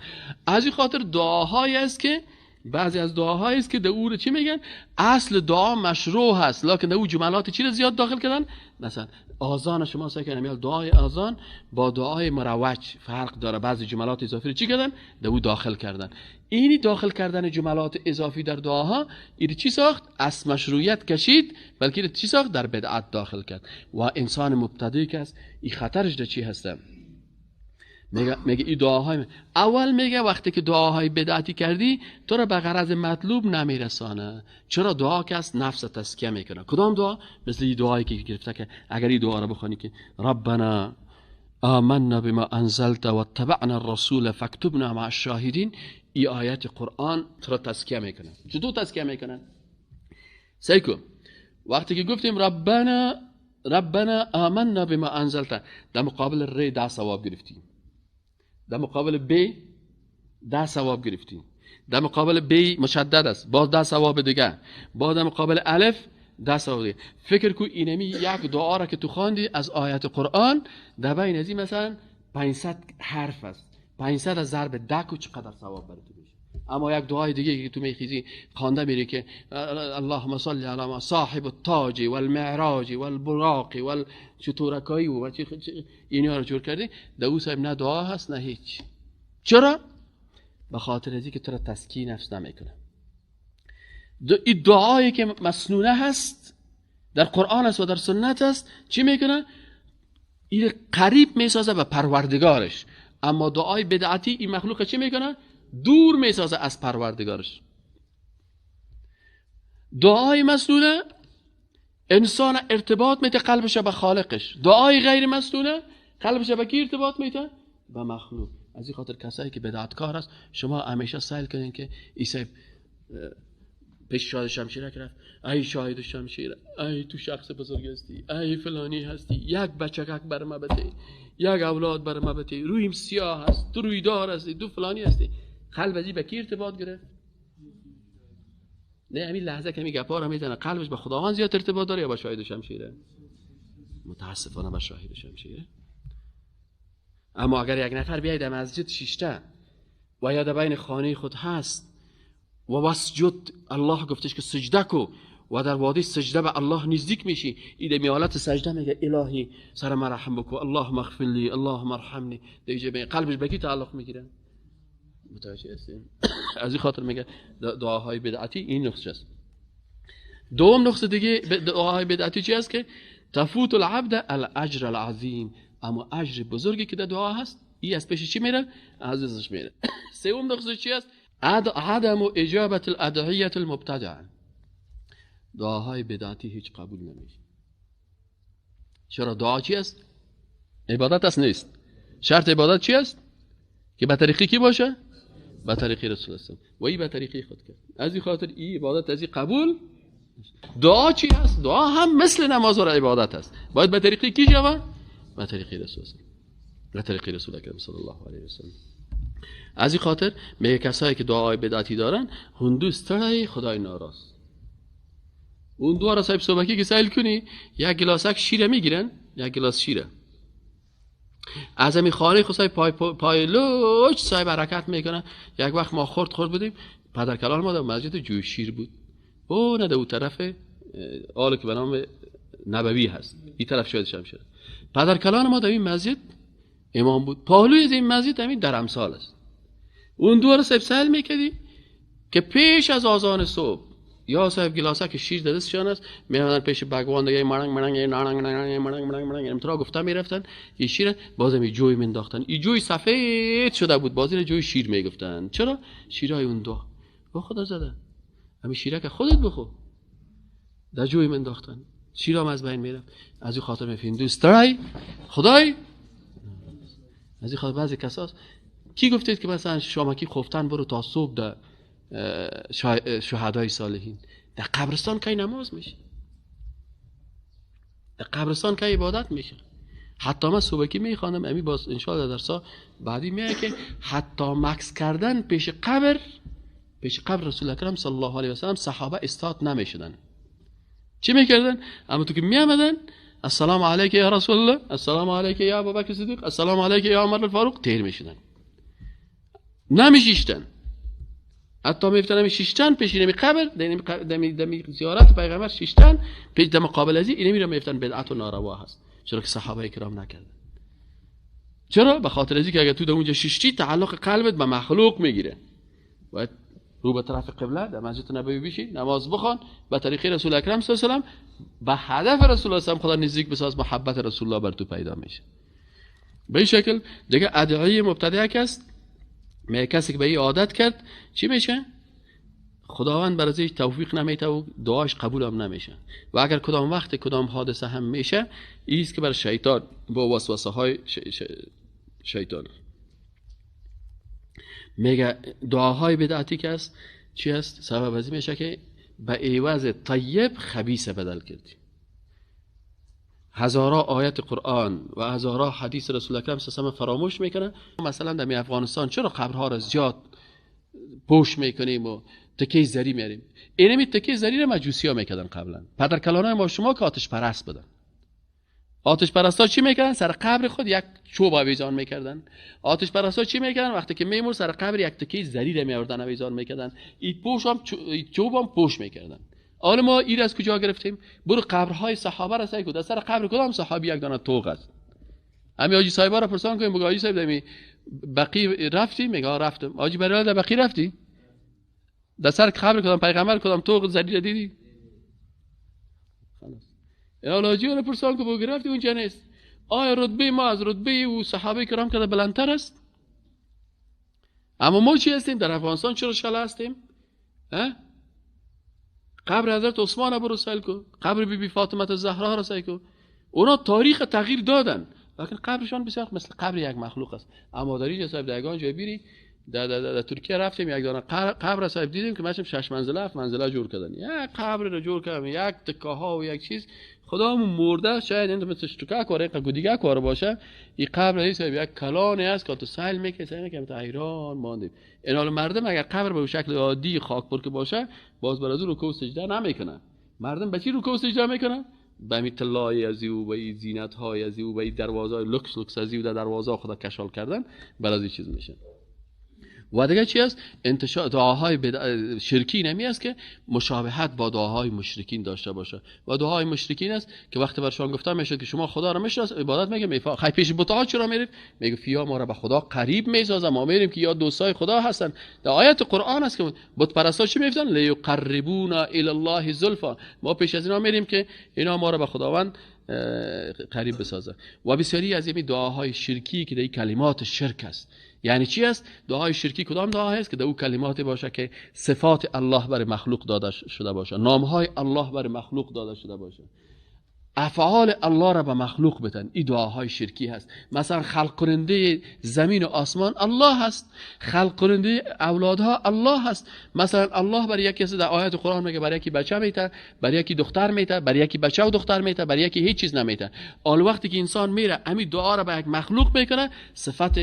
از این خاطر دعاهایی است که بعضی از دعاهایی است که در او چی میگن؟ اصل دعا مشروع هست، لکن در او جملات چی رو زیاد داخل کردن؟ مثلا آذان شما سعی کنم دعای آذان با دعای مروج فرق داره، بعضی جملات اضافی رو چی کردن؟ در او داخل کردن. اینی داخل کردن جملات اضافی در دعاها این چی ساخت؟ از مشروعیت کشید، بلکه چی ساخت؟ در بدعت داخل کرد. و انسان مبتدی که است این خطرش در چی هست؟ میگه این دعاهای اول میگه وقتی که دعاهای بدعتی کردی تو را به غرض مطلوب نمیرسانه. چرا؟ دعا که است نفس تزکیه میکنه. کدام دعا؟ مثل این دعایی که گرفته که اگر این دعا را بخوانی که ربنا آمنا بما انزلت واتبعنا الرسول فاکتبنا مع الشاهدین، این آیت قرآن تو را تزکیه میکنه. چطور تزکیه میکنه؟ سیکو وقتی که گفتیم ربنا آمنا بما انزلت، در مقابل ر 10 ثواب گرفتیم، در مقابل ب 10 ثواب گرفتیم، در مقابل ب مشدد است باز 10 ثواب دیگه، باز در مقابل الف 10 ثواب دیگه. فکر کو اینمی یک دعا را که تو خواندی از آیت قرآن در بین از این مثلا 500 حرف است، 500 از ضرب 10 کو چقدر ثواب برای تو میشه. اما یک دعای دیگه که تو میخیزی خوانده میری که اللهم صل علی ما صاحب التاج والمعراج والبراق وال چطورکایی و اینا رو جور کردی، در او صاحب نه دعا هست نه هیچ. چرا؟ به خاطر از اینکه تو را تزکیه نفس نمیکنه. این دعایی که مسنونه هست در قرآن است و در سنت است چی میکنه؟ این قریب میسازه به پروردگارش. اما دعای بدعتی این مخلوق چی میکنه؟ دور میسازه از پروردگارش. دعای مسنونه انسان ارتباط میده قلبش به خالقش، دعای غیر مسنونه قلبش به کی ارتباط میده؟ به مخلوق. از این خاطر کسایی که بدعتکار است شما همیشه سعی کنین که عیسی پیش شاهد شمشیره رفت، ای شاهد شمشیره، ای تو شخص بزرگ هستی، ای فلانی هستی، یک بچگک بر ما بده، یک اولاد بر ما بده، رویم سیاه هست، تو رویدار هستی، تو فلانی هستی. قلب از این به کی ارتباط گرفت؟ نه همین لحظه که همین گپا رو میزنه قلبش به خداوند زیاد ارتباط داره یا با شاهد شمشیره؟ متاسفانه با شاهد شمشیره. اما اگر یک نفر بیاید در مسجد شیشته و یا در بین خانه خود هست و واسجد، الله گفتش که سجده کو و در وادی سجده به الله نزدیک میشی، این در حالت سجده میگه الهی سر من رحم بکو، اللهم اغفر لی، اللهم ارحمنی، دیگه به قلبش به کی تعلق میگیره؟ متوجه هستین؟ از این خاطر میگه دعاهای بدعتی این نقص است. دوم نقص دیگه دعاهای بدعتی چی است؟ که تفوت العبد الاجر العظیم، اما اجر بزرگی که در دعا هست این از پیش چی میره؟ عزیزش میره. سوم نقص چی است؟ عدم اجابت الادعیه المبتدعه، دعاهای بدعتی هیچ قبول نمیشه. چرا؟ دعا چی است؟ عبادت است نیست. شرط عبادت چی است؟ که به طریقی کی باشه؟ به طریقی رسول الله و این به طریقی خود کرد. از این خاطر این عبادت از این قبول. دعا چی است؟ دعا هم مثل نماز و عبادت است، باید به طریقی کی شود؟ به طریقی رسول الله، به طریقی رسول اکرم صلی الله علیه و سلم. از این خاطر میگه کسایی که دعای بدعتی دارن هندوس ترای خدای ناراض. اون دعا را صاحب صبحکی که سیل کنی یک گلاسک شیره میگیرن، یک گلاس شیره از همین خانه خود صاحب پای لوچ صاحب حرکت میکنن. یک وقت ما خورد بودیم، پدر کلان ما در مسجد جوی شیر بود، او نه در اون طرف آل که به نام نبوی هست، این طرف شاید شمشیر. پدر کلان ما در این مسجد امام بود، پهلوی از این مسجد همین در امثال است. اون دو رو صاحب سهل میکردی که پیش از آذان صبح یا صاحب گلاسه که شیر دستشان است، میامدن پیش بگوان دیگه، مرنگ مرنگ نارنگ نارنگ مرنگ مرنگ مرنگ امترا گفته میرفتن، این شیر بازم جوی منداختن، این جوی سفید شده بود، باز این جوی شیر میگفتن. چرا؟ شیرای اون دو با خدا زده، همین شیره که خودت بخو، در جوی منداختن، شیرام از بین میرفت. از این خاطر میفهمیم دوستای خدای. از این خاطر بعضی کساس کی گفتید که مثلا شامکی خفتن برو تا صبح در شهدای صالحین، در قبرستان کی نماز میشه، در قبرستان کی عبادت میشه. حتی من صبحکی میخوانم امی باز انشاءالله درسا بعدی میاد که حتی مکس کردن پیش قبر، پیش قبر رسول اکرم صلی الله علیه و سلم صحابه استاد نمیشدن. چی میکردن؟ اما تو که میامدن السلام علیک یا رسول الله، السلام علیک یا ابوبکر صدیق، السلام علیک یا عمر الفاروق، تیر میشدن، نمیشیشتن. حتی میفتن همی شیشتن پیش اینمی قبر، دمی زیارت پیغمبر شیشتن پیش دم قابل ازی اینمی را میفتن بدعت و ناروا هست. چرا که صحابه کرام نکردن. چرا؟ به خاطر ازی که اگر تو در اونجا شیشتی تعلق قلبت به مخلوق میگیره. باید رو به طرف قبله در مسجد نبوی بشی، نماز بخوان به طریق رسول اکرم صلی الله علیه و سلم، به هدف رسول الله صلی الله علیه و خدا نزدیک بساز، محبت رسول الله بر تو پیدا میشه. به این شکل دیگه ادعیه مبتدعه است. می کسی که به این عادت کرد چی میشه؟ خداوند بر ازش توفیق نمیده و دعاش قبول هم نمیشه. و اگر کدام وقت کدام حادثه هم میشه، ایست که بر شیطان با وسوسه های شیطان. میگه دعاهای بدعتی که است چی است؟ سبب از این میشه که به عوض طیب خبیث بدل کردی. هزارا آیت قرآن و هزارا حدیث رسول اکرم صلی الله علیه و فراموش میکنه. مثلا در افغانستان چرا قبرها را زیاد پوش میکنیم و تکه زری میاریم؟ اینمی تکه زری را مجوسی ها میکردن قبلا. پدرکلانای ما شما که آتش پرست بودن، آتش پرستا چی میکردن؟ سر قبر خود یک چوب آویزان میکردن. آتش پرستا چی میکردن؟ وقتی که میمرد سر قبر یک تکه زری را میآوردن آویزان میکردن، این پوش هم چوب هم پوش میکردن. حالا ما ایر از کجا گرفتیم؟ برو قبرهای صحابه را سعی کن، در سر قبر کدام صحابی یک دانه طوق است؟ همین حاجی صاحبا را پرسان کنیم، بگو حاجی صاحب دمی بقی رفتی؟ میگه رفتم. حاجی برای در بقی رفتی؟ در سر قبر کدام پیغمبر کدام طوق زری را دیدی؟ خلاص. حالا حاجی را پرسان کن بگو رفتی اونجا نیست. آیا رتبه ما از رتبه او صحابه کرام که بلندتر است؟ اما ما چی هستیم در افغانستان؟ چرا شله هستیم؟ ها؟ قبر حضرت عثمان برو سیل کو، قبر بی بی فاطمه زهرا را سیل کو. اونا تاریخ تغییر دادن، لیکن قبرشان بسیار مثل قبر یک مخلوق است. اما در اینجا صاحب در جای بیری در در ترکیه رفتیم یک دانه قبر صاحب دیدیم که مثلا 6 منزله 7 منزله جور کردن، یک قبر رو جور کردن، یک تکه ها و یک چیز. خدا مرده شاید این مثل شتوکه کاره دیگه کار باشه. این قبر ای صاحب یک کلانی است که تو سیل میکنی، سیل میکنی تا حیران ماندیم. این حال مردم اگر قبر به شکل عادی خاک پر که باشه باز بر از او رکوع سجده نمیکنن. مردم به چی رکوع سجده میکنن؟ به می طلای از او، به زینت های از او، به دروازه های لوکس لوکس از او، در دروازه خدا کشال کردن بر از این چیز میشه. و دیگه چی است؟ انتشار دعاهای شرکی نمی است که مشابهت با دعاهای مشرکین داشته باشه. و دعاهای مشرکین است که وقتی برشان گفته میشد که شما خدا را میشناس عبادت میگه، میفا خی پیش بت‌ها چرا میرید؟ میگه فیا ما را به خدا قریب میسازه، ما میریم که یا دوستای خدا هستن. در آیت قرآن است که بت پرستا چی میگفتن؟ لیقربونا الی الله زلفا. ما پیش از اینا میریم که اینا ما را به خداوند قریب بسازه. و بسیاری از این دعاهای شرکی که در کلمات شرک است. یعنی چی است؟ دعای شرکی کدام دعا است که در او کلمات باشه که صفات الله بر مخلوق داده شده باشه، نامهای الله بر مخلوق داده شده باشه، افعال الله را به مخلوق بدن. این دعاهای شرکی هست. مثلا خلق کننده زمین و آسمان الله هست، خلق کننده اولادها الله هست. مثلا الله بر یکی در آیات قرآن میگه بر یکی بچه میته، بر یکی دختر میته، بر یکی بچه و دختر میته، بر یکی هیچ چیز نمیته. آن وقتی که انسان میره همین دعا را به یک مخلوق میکنه، صفت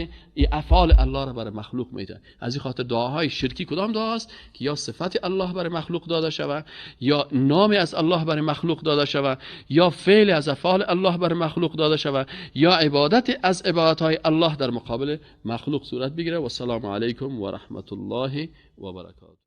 افعال الله را بر مخلوق میده. از این خاطر دعاهای شرکی کدام دعا است که یا صفت الله بر مخلوق داده شود، یا نام از الله بر مخلوق داده شود، یا فعل از افعال الله بر مخلوق داده شود، یا عبادت از عبادت‌های الله در مقابل مخلوق صورت بگیره. و السلام علیکم و رحمت الله و برکاته.